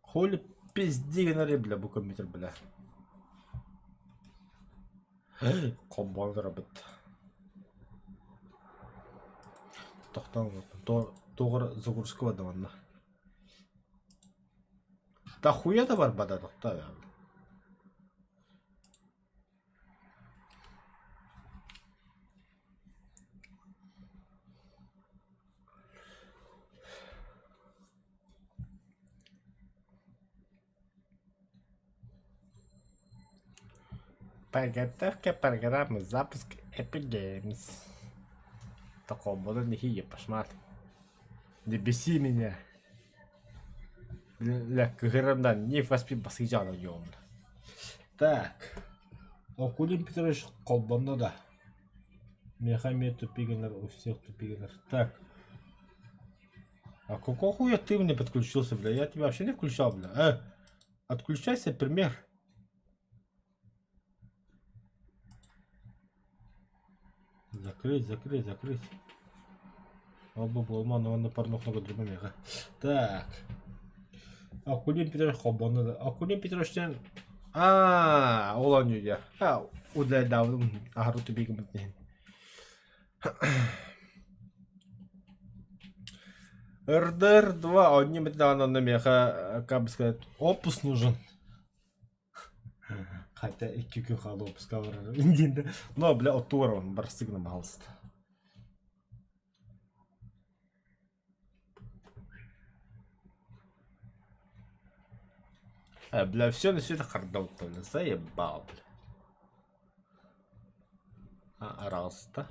Хули пизди гынары, бля, бу компьютер, бля. Холбоон турабыт. Тохтоон туох загрузка барда манна. Да хуя да барбата тохтоо. Подготовка программы запуск Epic Games. Такого буду не пошмат. Не беси меня. Бля, кыһырамдан не фаспи басыйжаана дьуом. Так. Акулин Петрович холбонно да. Миэхэ эмиэ тупигинар, у всех тупигинар. Так. А какого хуя ты мне подключился, бля? Я тебя вообще не включал, бля. Отключайся, пример. Закрыть, закрыть, закрыть. Ол-бу буолуман уонна порнухна көрдөрбө миэхэ. Так. Акулин Петрович холбонно да. Акулин Петрович диэн аа ол оонньуу дии. Аа удаляйдаабытым аһары тупигыммыт иһин. РДР 2 оонньуу даҕаны онно миэхэ как бы сказать опус нужен. Хотя икки күн хаалла выпуска барар диэн Но, бля, оттугар барсык гына пожалуйста. Бля, все на свете хардаута, бля, заебал, бля. А, араста.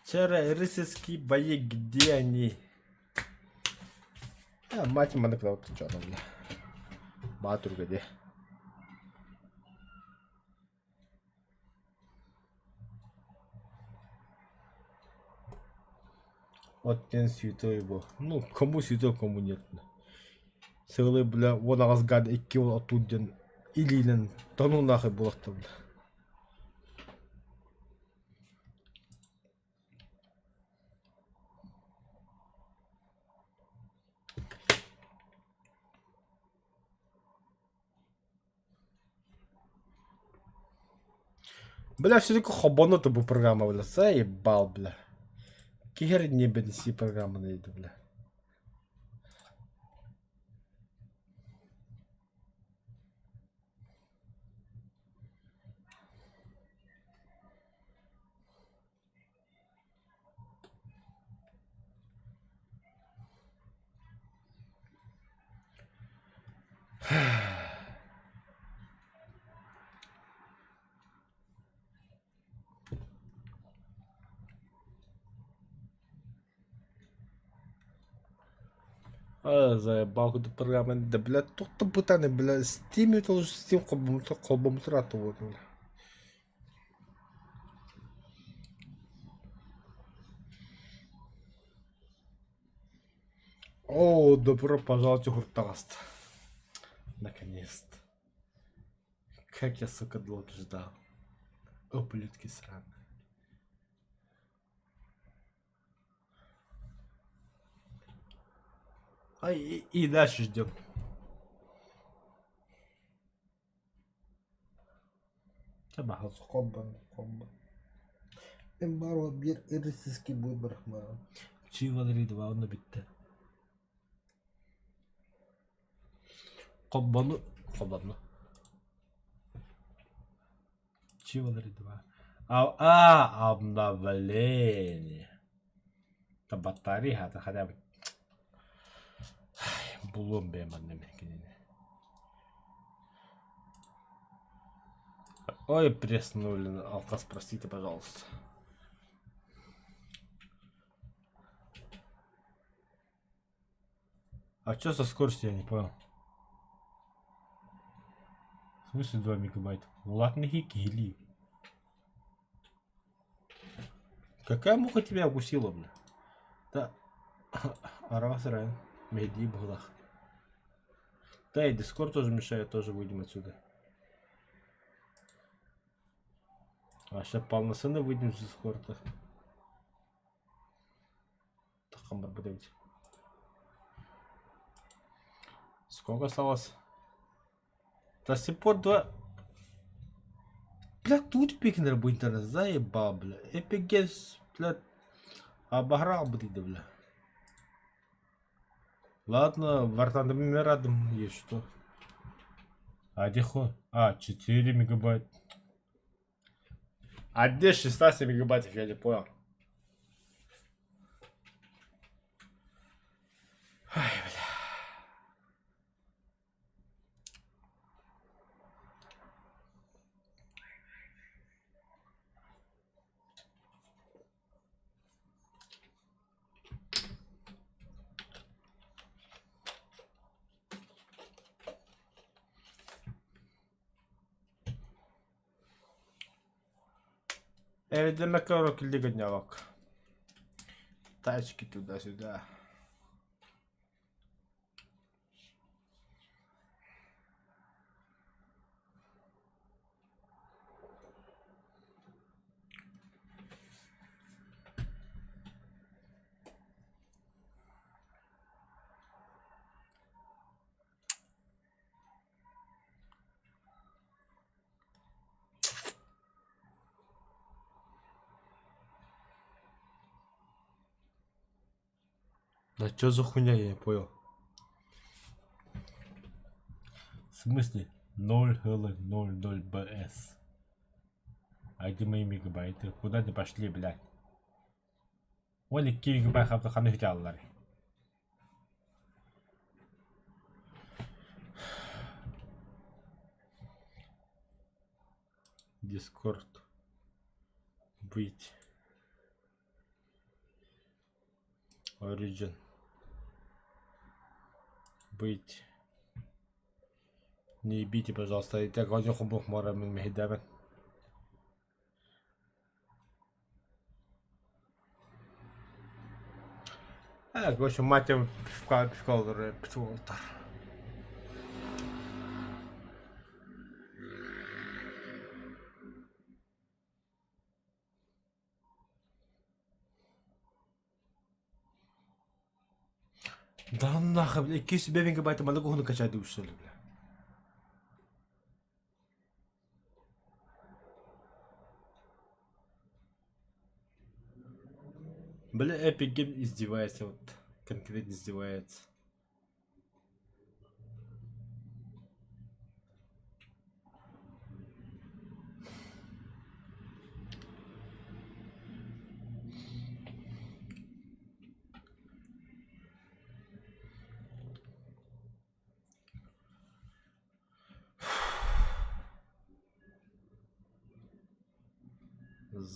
Вчера рыцарские бои, где они? А, мать маннык дьоно бля. Баатырга дии. Вот диэн святой бу. Ну, кому святой, кому нет. Сыалы, бля, уон аҕыс гад икки уол оттуур диэн илиинэн тону нахуй буолахта бля. Бля, все-таки хобону бу программа, бля, заебал, бля. Киһи не бенси программаны иди, бля. Заебал курдук программа да бля туох да бытааны бля Steam Steam холбоммутур буолла О, добро пожаловать уһуртаҕаста. Наконец-то. Как я, сука, долго ждал. Ублюдки сраные. А и дальше ждем. Чэ баһыл. Холбон, холбон. Мен бар биир ырысыский выбор маа. Чивалри 2 онно бүттэ. Холбону холбонно. Chivalry 2. А, обновление. Да батарея, это хотя бы. Булуом бэйэм манна кинини. Ой, преснули, алкас, простите, пожалуйста. А что со скоростью, я не понял. В смысле 2 мегабайта? Ладно, кили. Какая муха тебя укусила, бля? Да. Арас район. Меди бглах. Да и Дискорд тоже мешает, тоже выйдем отсюда. А сейчас полноценно выйдем с Дискорда. Тахамар блядь. Сколько осталось? До сих пор два... Бля, тут пикнер бу интернет, заебал, бля. Epic Games, бля, обограл, блядь, бля. Ладно, Вартандам радом есть что. А где хо? А, 4 мегабайт. А где 16 мегабайтов, я не понял. Ай, бля. Эрэйдэммэккэ олорор килли гынньалак Тачки туда-сюда. Да чё за хуйня, я не понял. В смысле 0,00 БС? А где мои мегабайты? Куда они пошли, блядь? 12 мегабайт ханна хүтэ Дискорд. Быть. Origin. Быть. Не ебите, пожалуйста. Я так мора мин мэһийдээбэт. Э, в общем, мать пивка, пивка, пивка, Да нахуй, бля, 200 мегабайта маннык уһуну качай что ли, бля. Бля, Epic Games издевается, вот, конкретно издевается.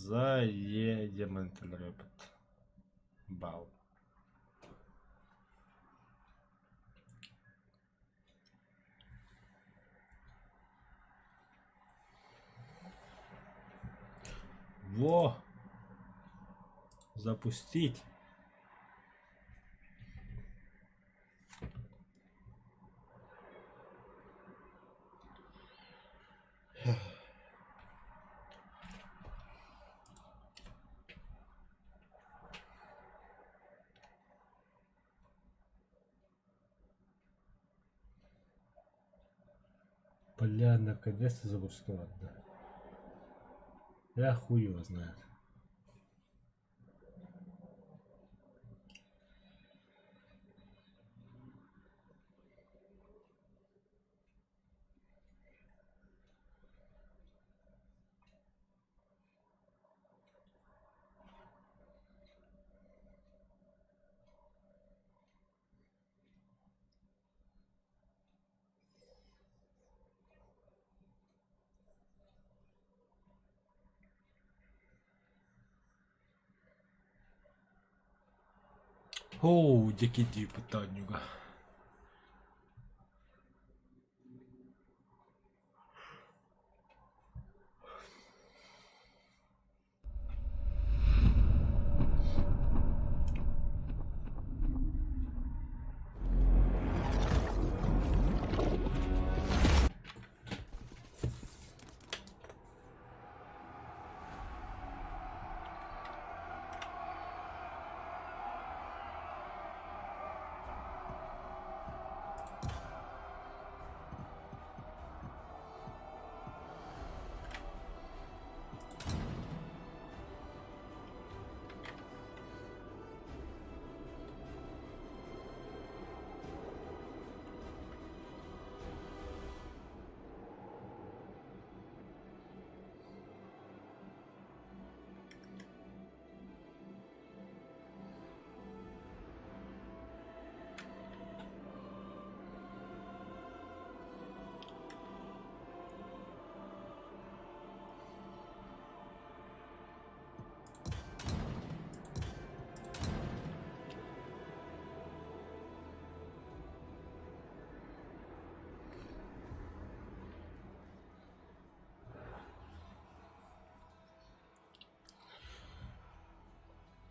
Заедем интернет. Бал. Во! Запустить. Бля, наконец-то загрузка ладно. Я хуй его знает. Оо, дьэки дии бытаанньуга.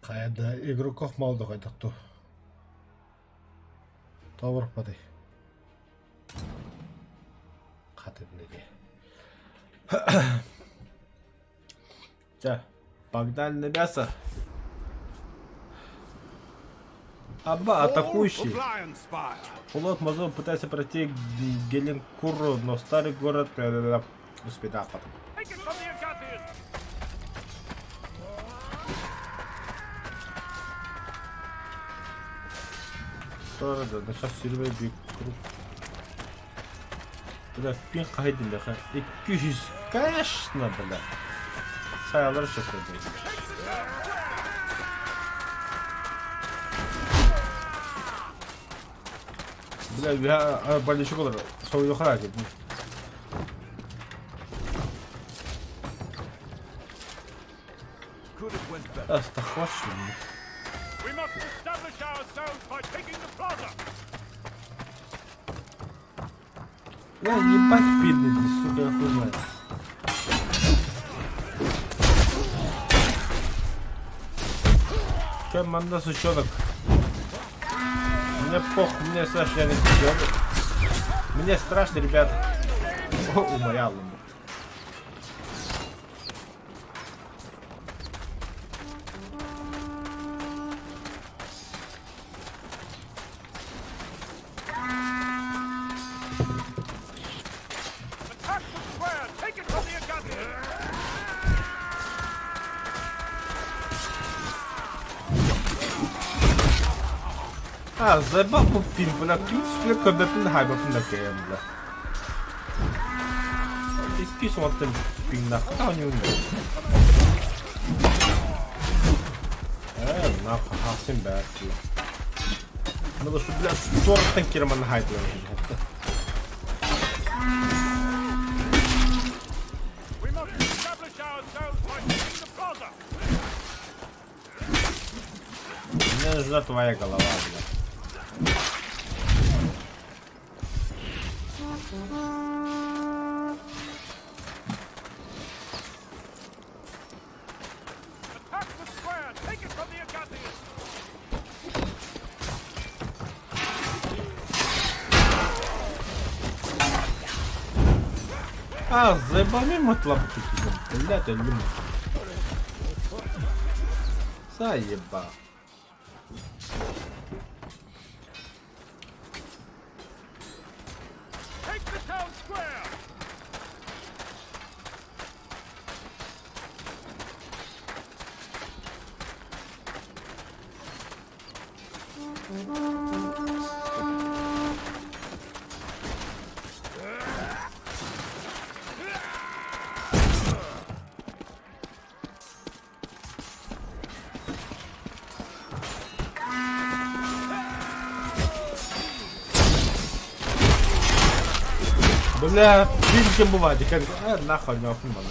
Хайа да игроков мало да хайдах дуу? Тоҕо Хат дии. Чэ, погнали на мясо. Аба, атакующий. Флот Мазон пытается пройти к Геленкуру, но старый город успеет потом. Да, сейчас сильвей круг. Бля, пин хайдин да, 200, конечно, бля. Sayalар шөкөдөй. Бля, я болельщик олар, соуйу харакет. Астахваш. We must establish ourselves by taking the plaza. Бля, ебать пидный, сука, я хуй знает. Чем манда сучонок? Мне пох, мне страшно, я не сучонок. Мне страшно, ребята. О, умолял. Attack the square. Take it from the Agathians. А, заебал пин, бля, пин, бля, пин, хай, бля, пин, бля. Исписывал ты пин, нахуй, а не умеет. Нахуй, хасим, бля. Надо, что, бля, 40 танкером на хай, бля. We must establish ourselves by taking the plaza. Мне нужна твоя голова, бля. Attack the square. Take it from the Agathians. А, заебал мимо лапки, блядь, я люблю. Заебал. Take the town square. Бля, видите, бывает, как... А, нахуй, нахуй, бля.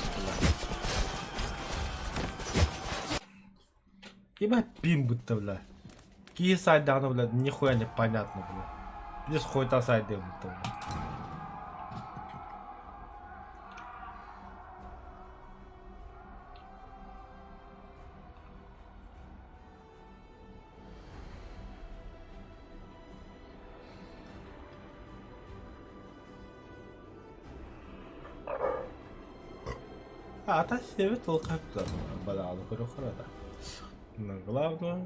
Ебать пин будто, бля. Какие сайты, оно, бля, нихуя не понятно, бля. Здесь хуйта сайды, будто, бля. А, та себе толкап балалы көрө На главную,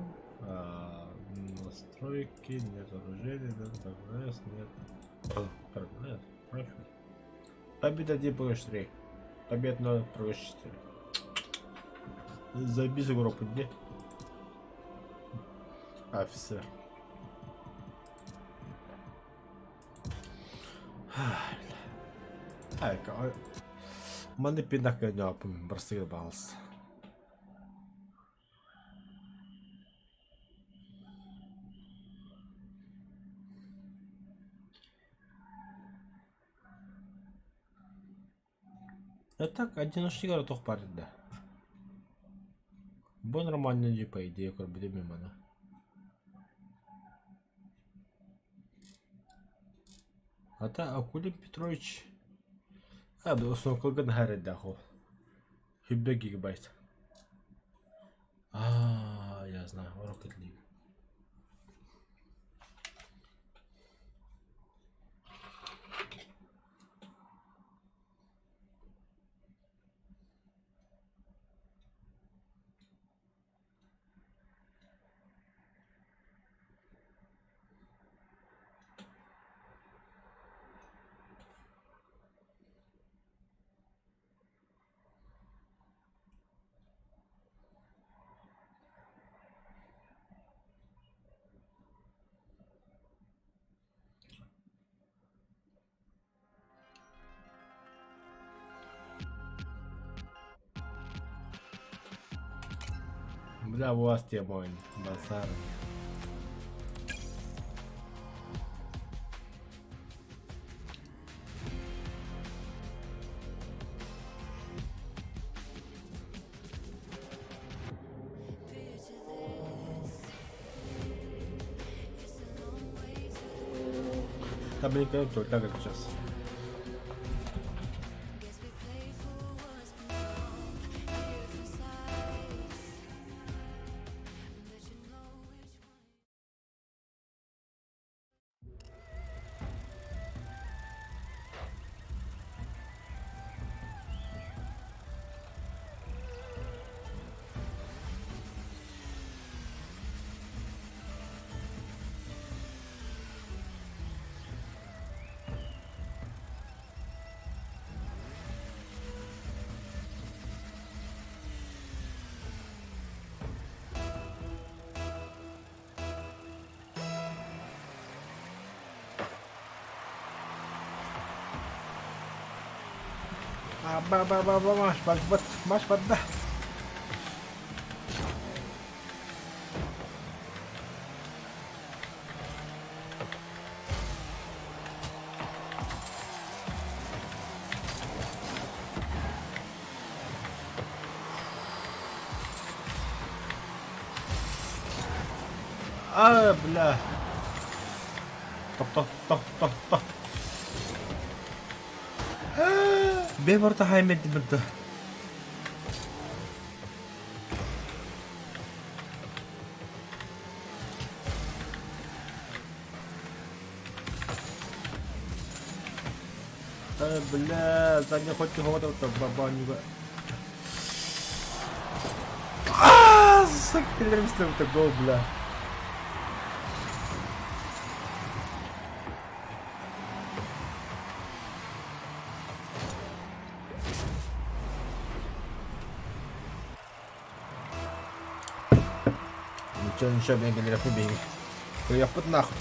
настройки, нет оружия, нет прогресс, нет прогресс, профиль. Победа 1 против 3. Победа 0 против 4. Забей группу дне. Офицер. Айка, Маны пинак ньопун барсыгы балс. А так, одиночник тох да. Бо нормально не по идее, как бы мимо, А та Акулин Петрович. А, бу соколган харидахо. Хиббе гигабайт. А, я знаю, Rocket League. Бля, у вас тема, базар. Там не только как сейчас. Ба ба ба ба маш баш бат маш бат А, бля. Топ, топ, топ, топ, топ. Бе барта хаймет бирді. А, бля, задний ход чего то бабанюга. А, сука, гол, бля. Ничего, ничего, мен келер бейги. Кыайыахпыт нахуй.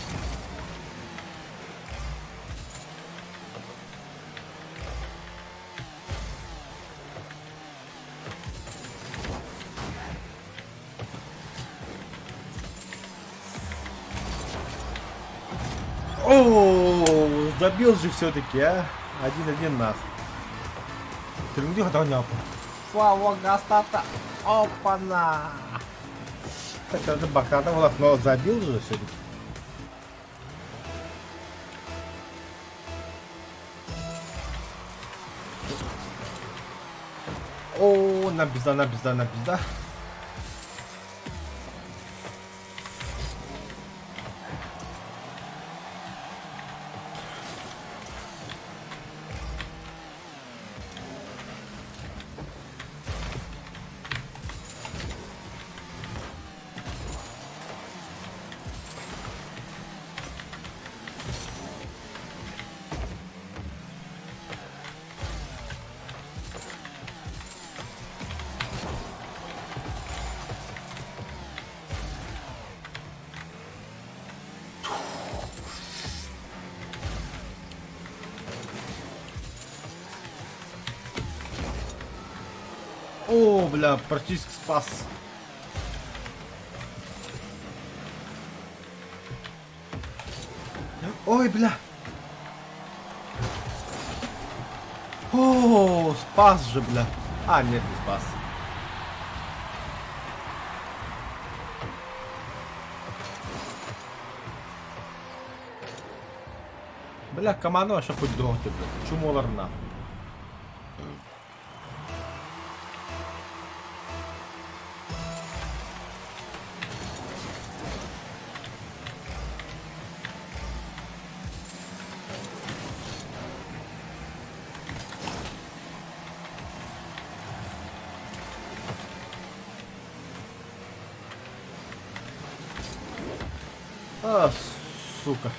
О, забил же все-таки, а. 1-1 нах. Түрүҥдүү хатаҕын ньааппын. Слава Гастата! Опа-на! Так, это Бактата вот, но забил же все-таки. О, на пизда, на пизда, на пизда. О, бля, практически спас. Ой, бля. О, спас же, бля. А, нет, не спас. Бля, команда вообще хоть догты, бля. Чумолар нахуй. А, сука.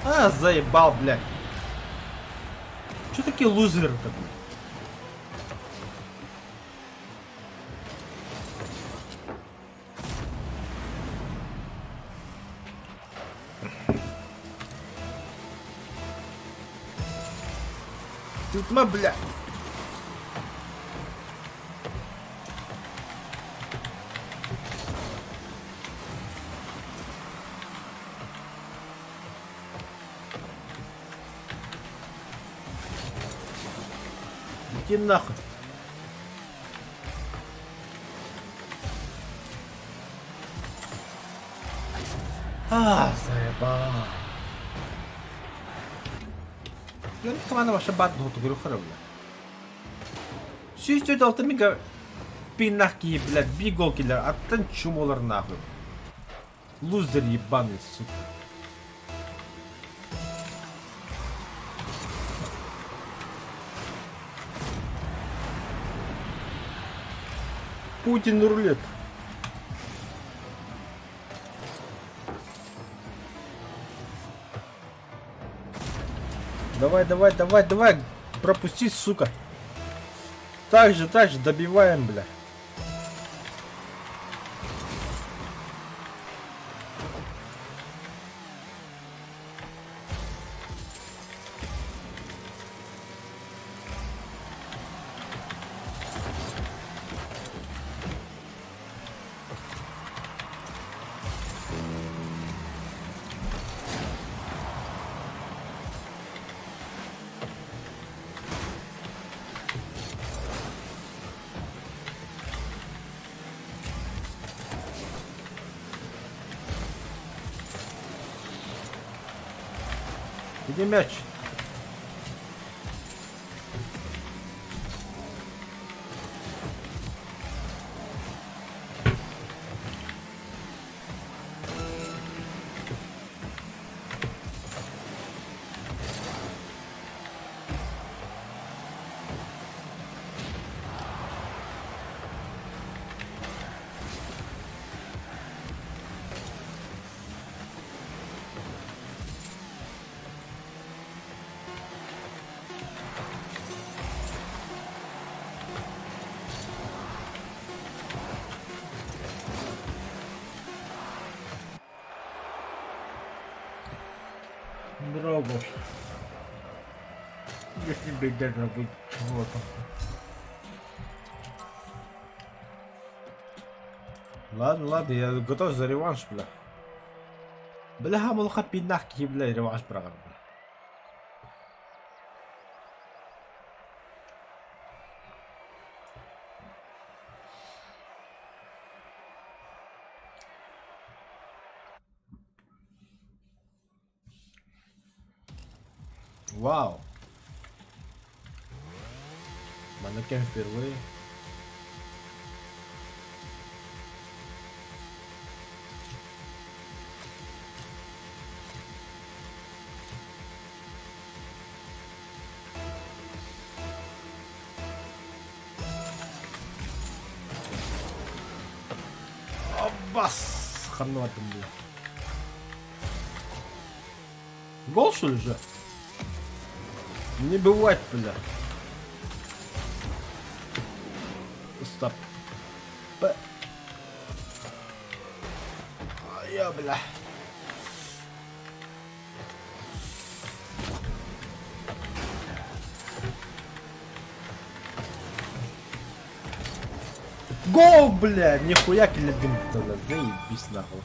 А, заебал, блядь. Че такие лузеры-то, блядь? Тутма, бля. Иди нахуй. А, заебал. Бля, команда вообще бат говорю, бля. 146 мега пинах киһи, блядь, биг гол киллер, аттан чумолар нахуй. Лузер ебаный, сука. Путин рулит. Давай, давай, давай, давай. Пропусти, сука. Так же, так же, добиваем, бля. Где мяч? Браво. Если бы даже быть чего-то. Ладно, ладно, я готов за реванш, бля. Бля, молока пинах, бля, реванш программа. Вау! Манекен впервые. Аббас! Ханна бля. Гол что ли же? Не бывает, бля. Стоп. П. Я, бля. Гол, бля! Нихуя киледим, бля, заебись нахуй.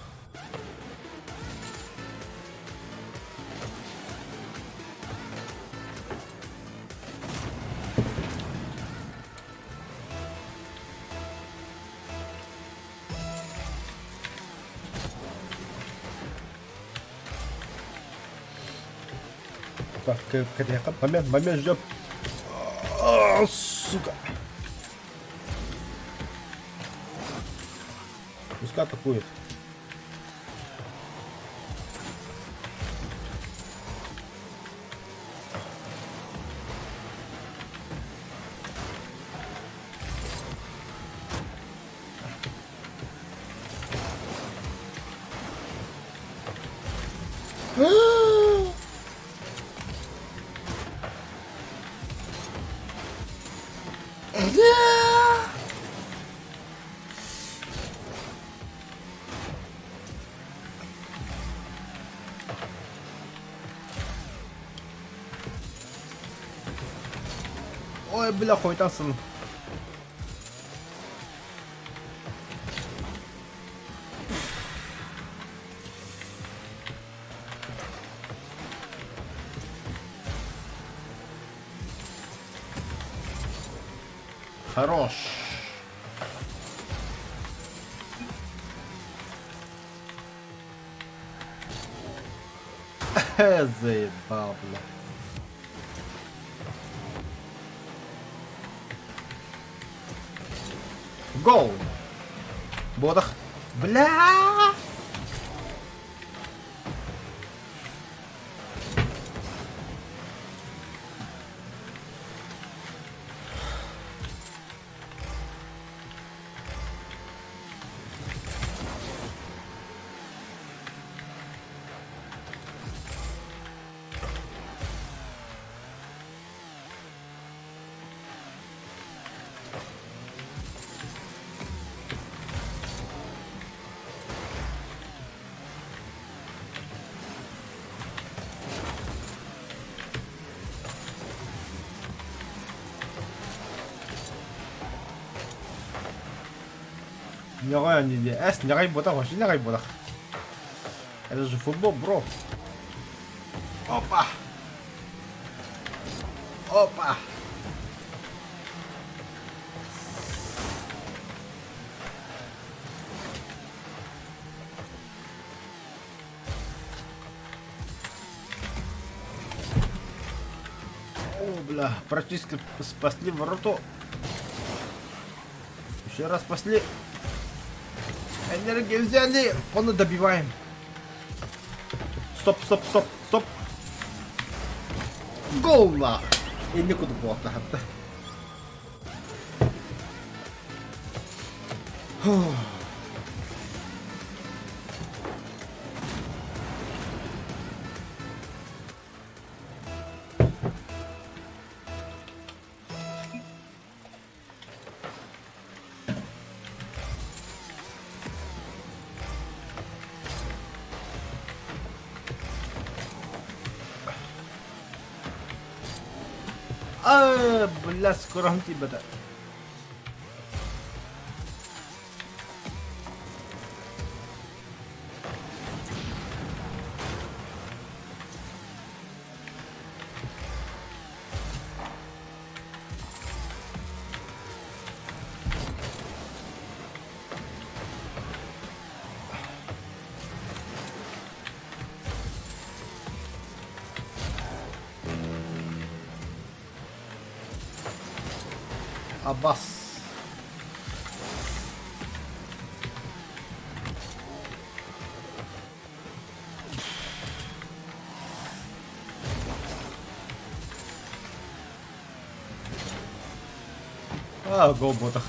Так, момент, момент ждем. Сука. Пускай атакует. Ой, бля, хуйтасын. Хорош. Заебал, бля. Гол! Бодах. Бля! Нягай не эс, нягай ботах, вообще нягай ботах. Это же футбол, бро. Опа! Опа! О, бля, практически спасли вороту. Еще раз спасли. Энергию взяли. Он и добиваем. Стоп, стоп, стоп, стоп. Гол нах. Инни кудук буолта хатта. А, бля, скоро тиийбэтэ. Абас. А, гол ботах.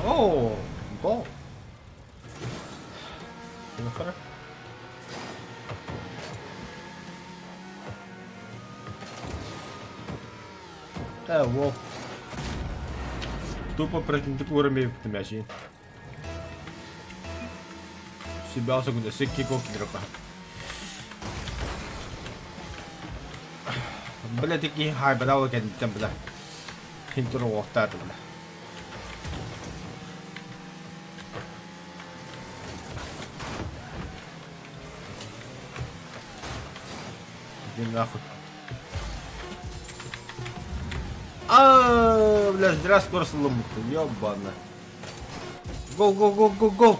О, гол. Ну, хорошо. Э, во. Тупо претендикурами мячи. Себя секунду, секи кидрока. Бля, такие хай, бля, вот там, бля. Хинтер уохтар, бля. Иди нахуй. А, бля, зря скоро сломал-то, ёбана. Гол, гол, гол, гол, гол.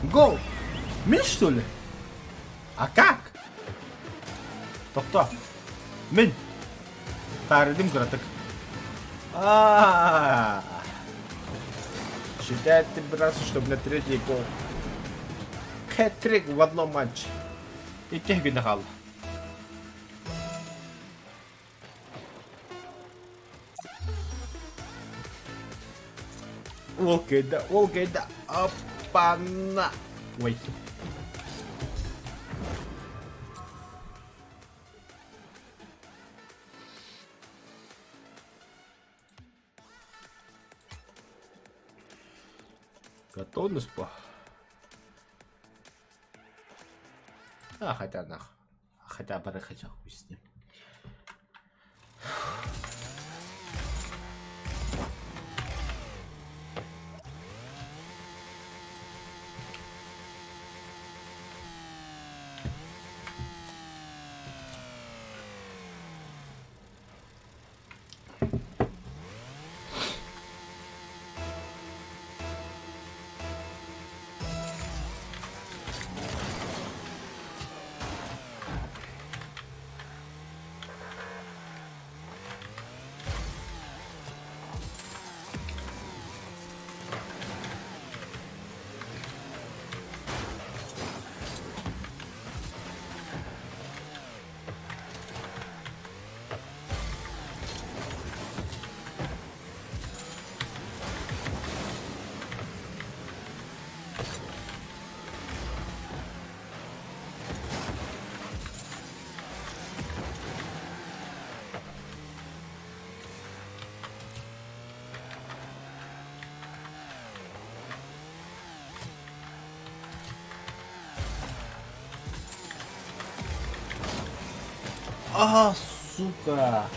Гол. Мин что ли? А как? Тохто. Мин. Таарыдым кыратык. А. Считает ты, братцы, что, бля, третий гол. Хэт-трик в одном матче. Икки күнэ хаалла. Ол кыайда, ол кыайда. Опа-на. Ой. Готовность по. А, хотя нах. Хотя бы хотя хуй с ним. А, сука.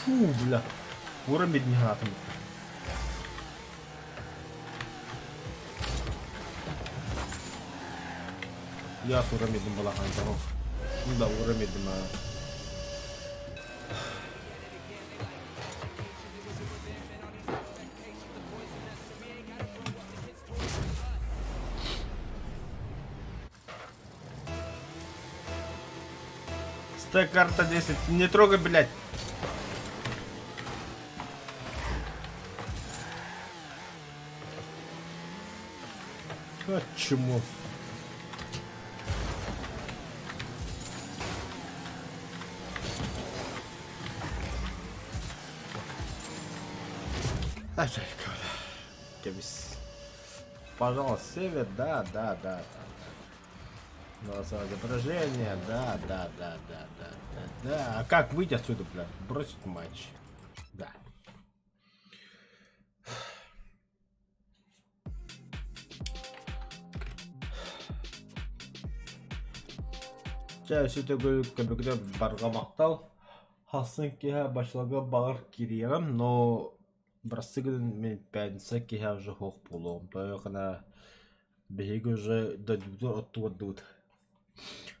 Фу, бля. Ура медни гранатом. Я ура медным балахан Ну да, ура медным. Стэй карта 10. Не трогай, блядь. А чему? Кебис. Пожалуйста, север, да, да, да, да. Голосовое изображение, да, да, да, да, да, да, да. А как выйти отсюда, блядь? Бросить матч. Да. Чэ, сүтөгүл көбүгүдэ барга мактал. Хасын киһэ башлага бағыр кириэҕим, но бырастыы мин пятница киһэ уже суох буолуом. Тоҕо биһиги уже дойдубутугар оттугардыбыт.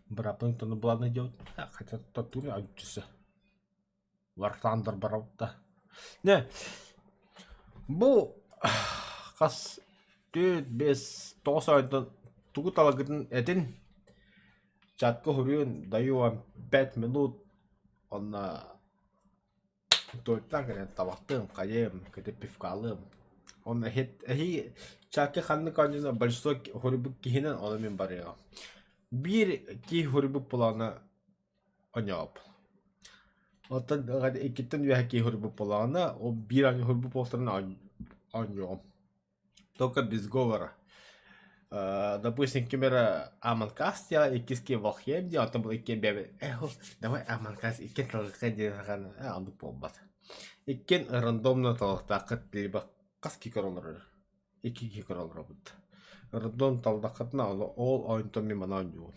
Бырааппын тону былааны диэбит, хотя тоттугун ауччуса. Вархтаандар барабыт Не, бу хас түөрт биэс тоҕус айдан тугу талагытын этин чатка хуруйун даю вам 5 минут онно туойтан кэлэн табахтыам, хайыам, кыты пивкалыам. Онно иһит эһии чакка ханнык оонньууну большинство хуруйбут киһинэн ону мин барыаҕым. Биир киһи хуруйбут буолаҕына оонньообуппун. Оттон иккиттэн үөһэ киһи хуруйбут буоллаҕына, ол биир оонньуу хуруйбут буолтарына оонньуоҕум. Только без говора. Допустим, ким эрэ Among Us диэҕэ, иккис киһи Valheim диэ, оттон бұл иккиэн бэйэбит давай Among Us иккиэн талыахха диэн оннук буолбат. Иккиэн рандомно талыахтааххыт либо хас киһи көрө олорор? Икки киһи көрө олоробут. Рандом таллаххытына ол оонньуутун мин маны оонньуубун.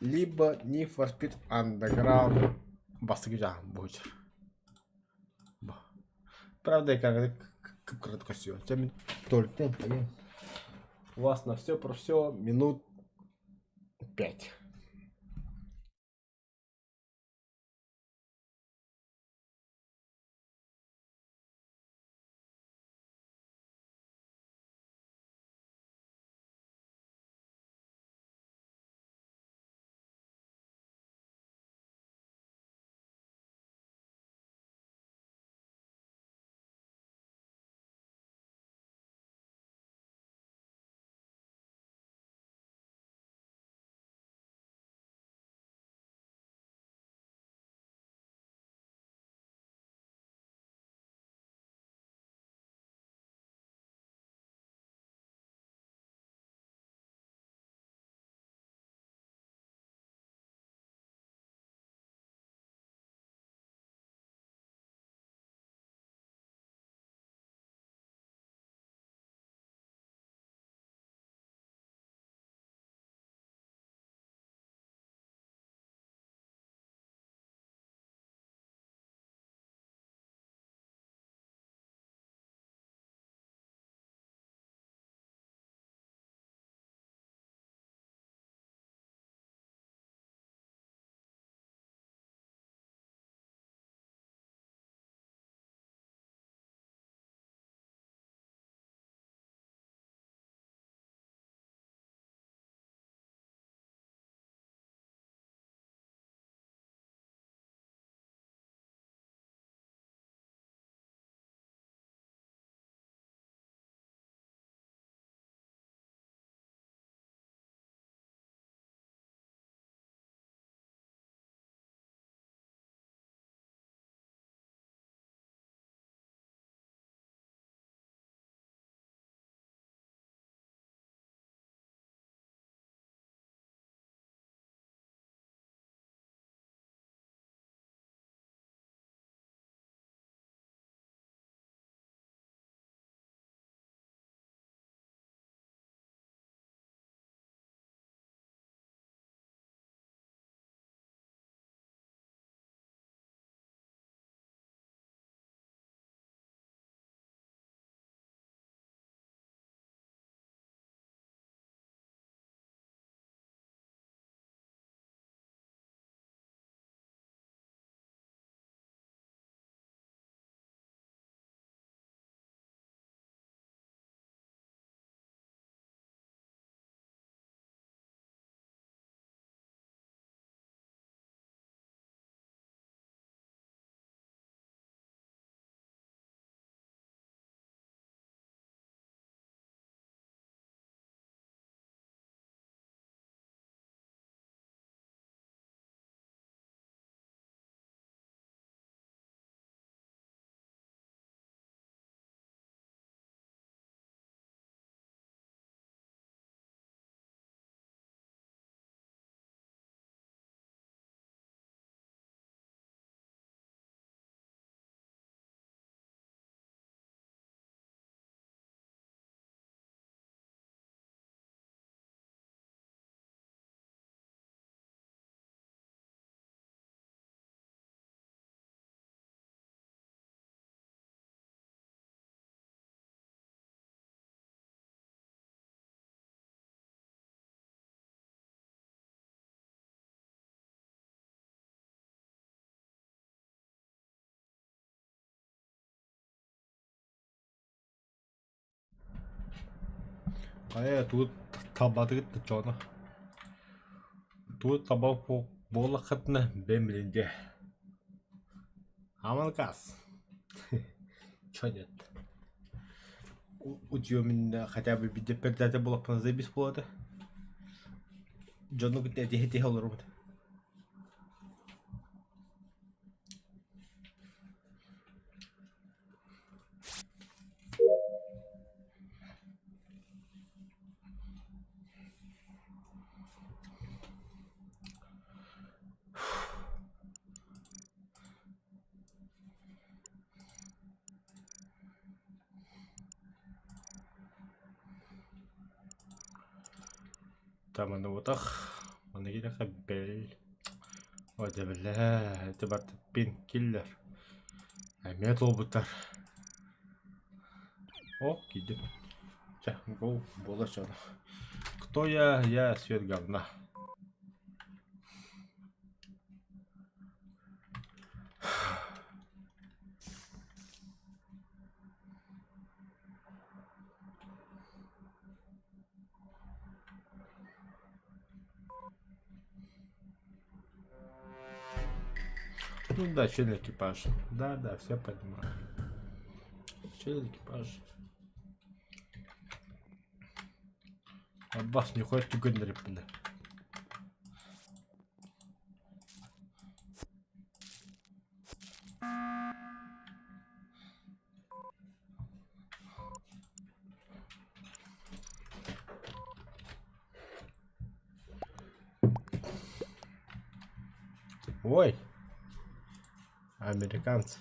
Либо Need for Speed Underground бастакы дьаһан буһучар. Правда, как кратко все. Только у вас на все про все минут 5. Хайа тугу талбатыгыт да чооно. Тугу таба буоллаххытына бэйэм билин дьэ. Амалкас. Чё нет. Утуйуом хотя бы биирдэ передача буоллахпына заебись буолуо этэ. Дьону кытта этиһэ-этиһэ олоробут. Таманыбытах, маны киһиэхэ бэл, ой дьэ биллээ, ити барыта пин-киллер. Эмиэ туолбуттар. О, киирдим. Чэ, го, буола чоно. Кто я? Я свет говна. Ну да, член экипажа. Да, да, все понимаю. Член экипажа. Аббас не ходит түгэннэриппинэ. Ой, американцы.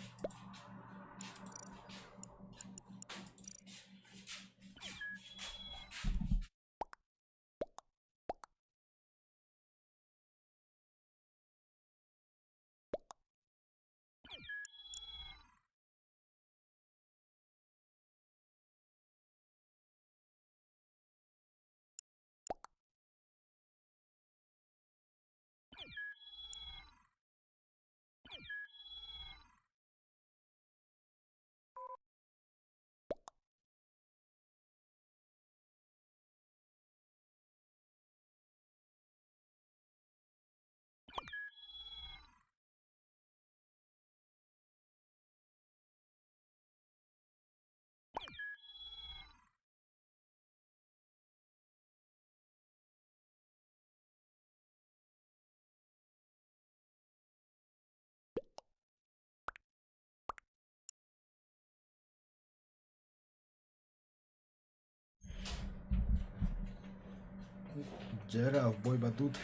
Джера в бой бадут.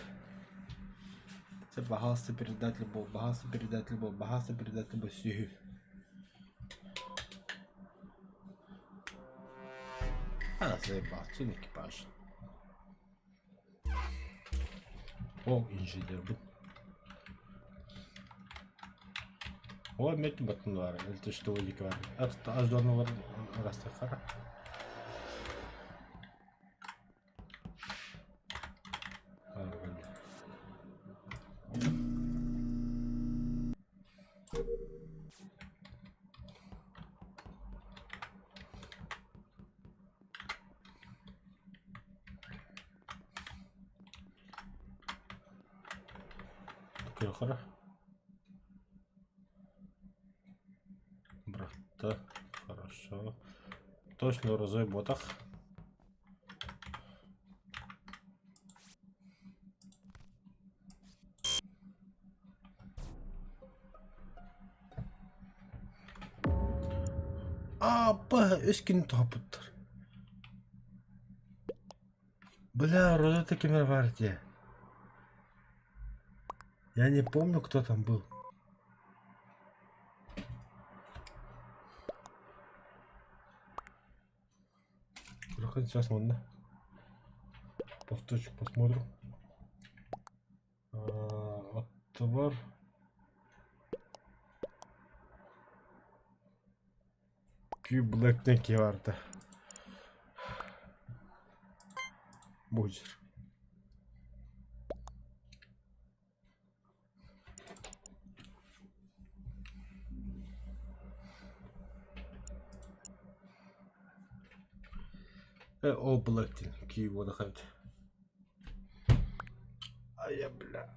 Це багатство передать любов, багатство передать любов, багатство передать любовь сүһү. А, заебал, член экипаж. О, инженер был. О, мети баттын бар, это что бар. Аж бар, растахара. Көрөхөрө. Брата, хорошо. Точно розой ботах. Апа, өскүн топуттар. Бля, роза кемер бар де. Я не помню, кто там был. Сейчас ладно. Повторчик посмотрим. Оттовар. Q Black Neck vardı. Bujur. All Black диэн кийбуодах эбит. Айа бля.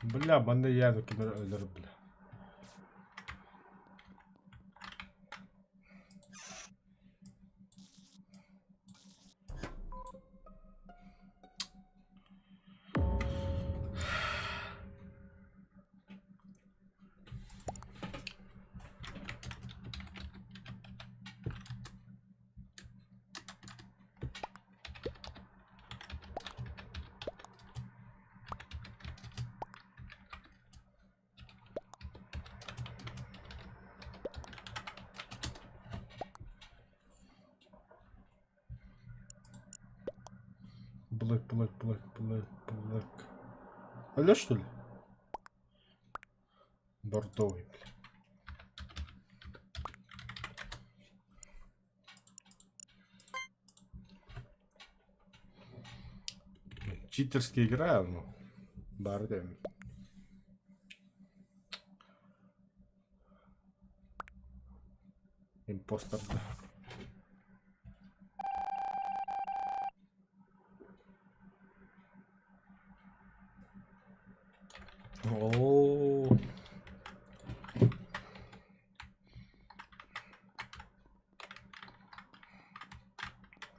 Бля, манна яду ким эрэ өлөр бля. Блэк, блэк, блэк, блэк, блэк. Алло, что ли? Бордовый, бля. Читерски игра, ну, бардем. Импостер. Оо.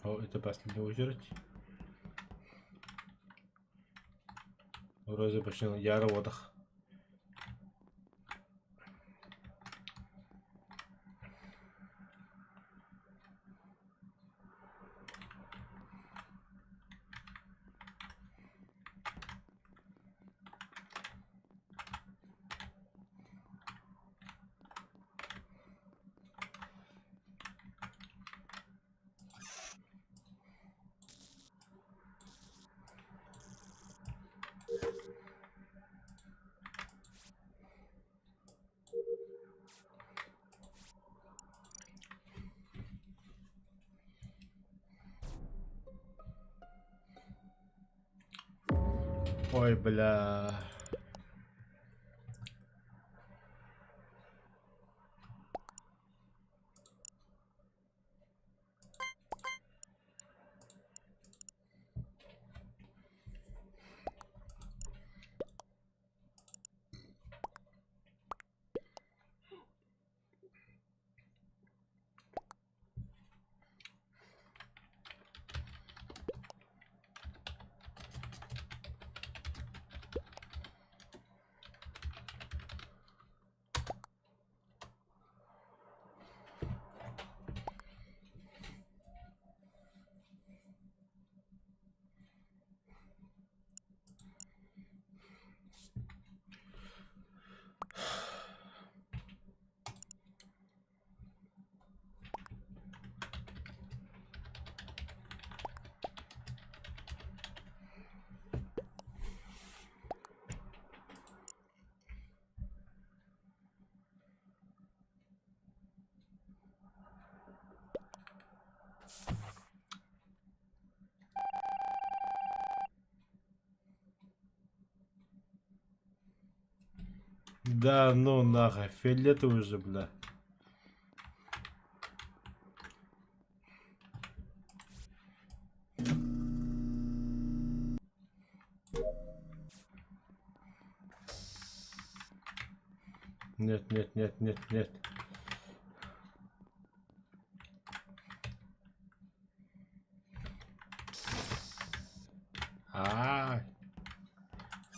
О, это последняя очередь. Вроде почти я работах. Ой, бля. Да ну нахуй, фиолетовый же, бля. Нет, нет, нет, нет, нет. Аа.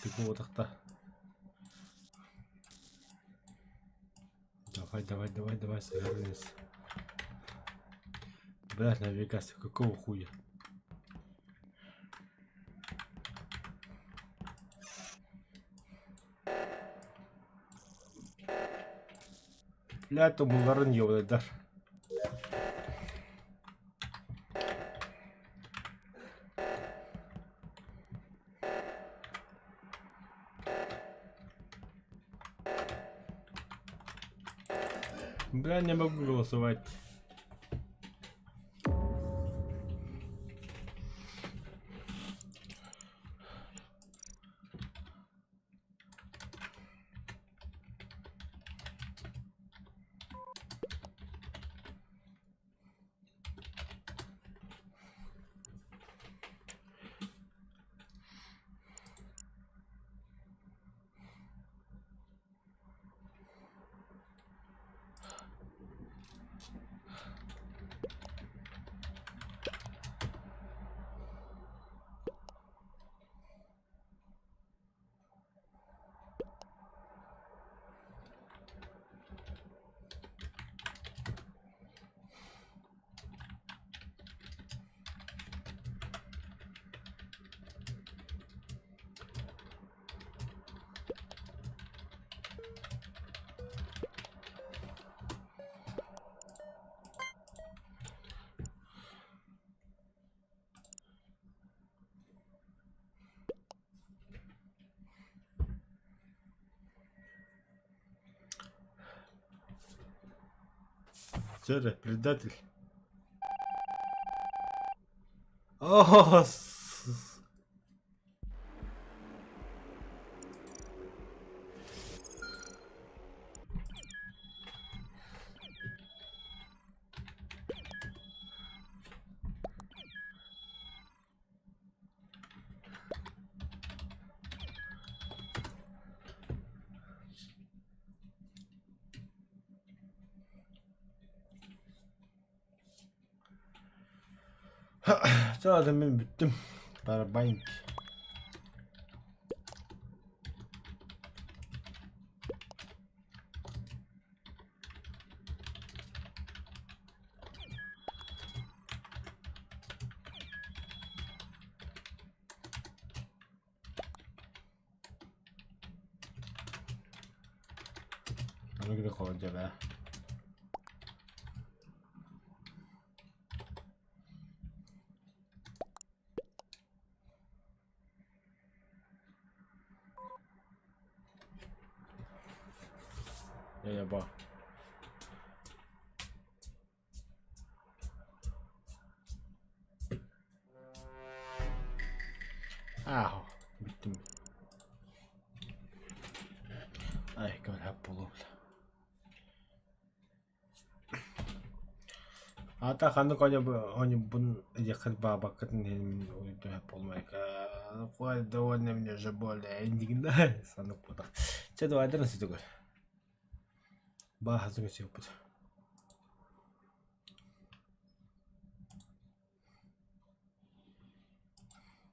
Тыквотахта. Давай, давай, давай, давай, соберись. Блядь, навигация, какого хуя? Блядь, умуларын ёбаный дар. Бля, не могу голосовать. Чэ предатель. Оо, Zaten ben bittim. Барабаньки. Аны гына холодя бә. Я ба. Ааһ, бүттүм. Ай, көр буолуо. Аата ханнык оонньуубун диэххит баҕарбаккытын иһин мин өйдөһөр буолумайка довольно мне уже более иннигинэ санык буолар. Чэ давайдар ситигэр. Бааһа сыгысыппыт.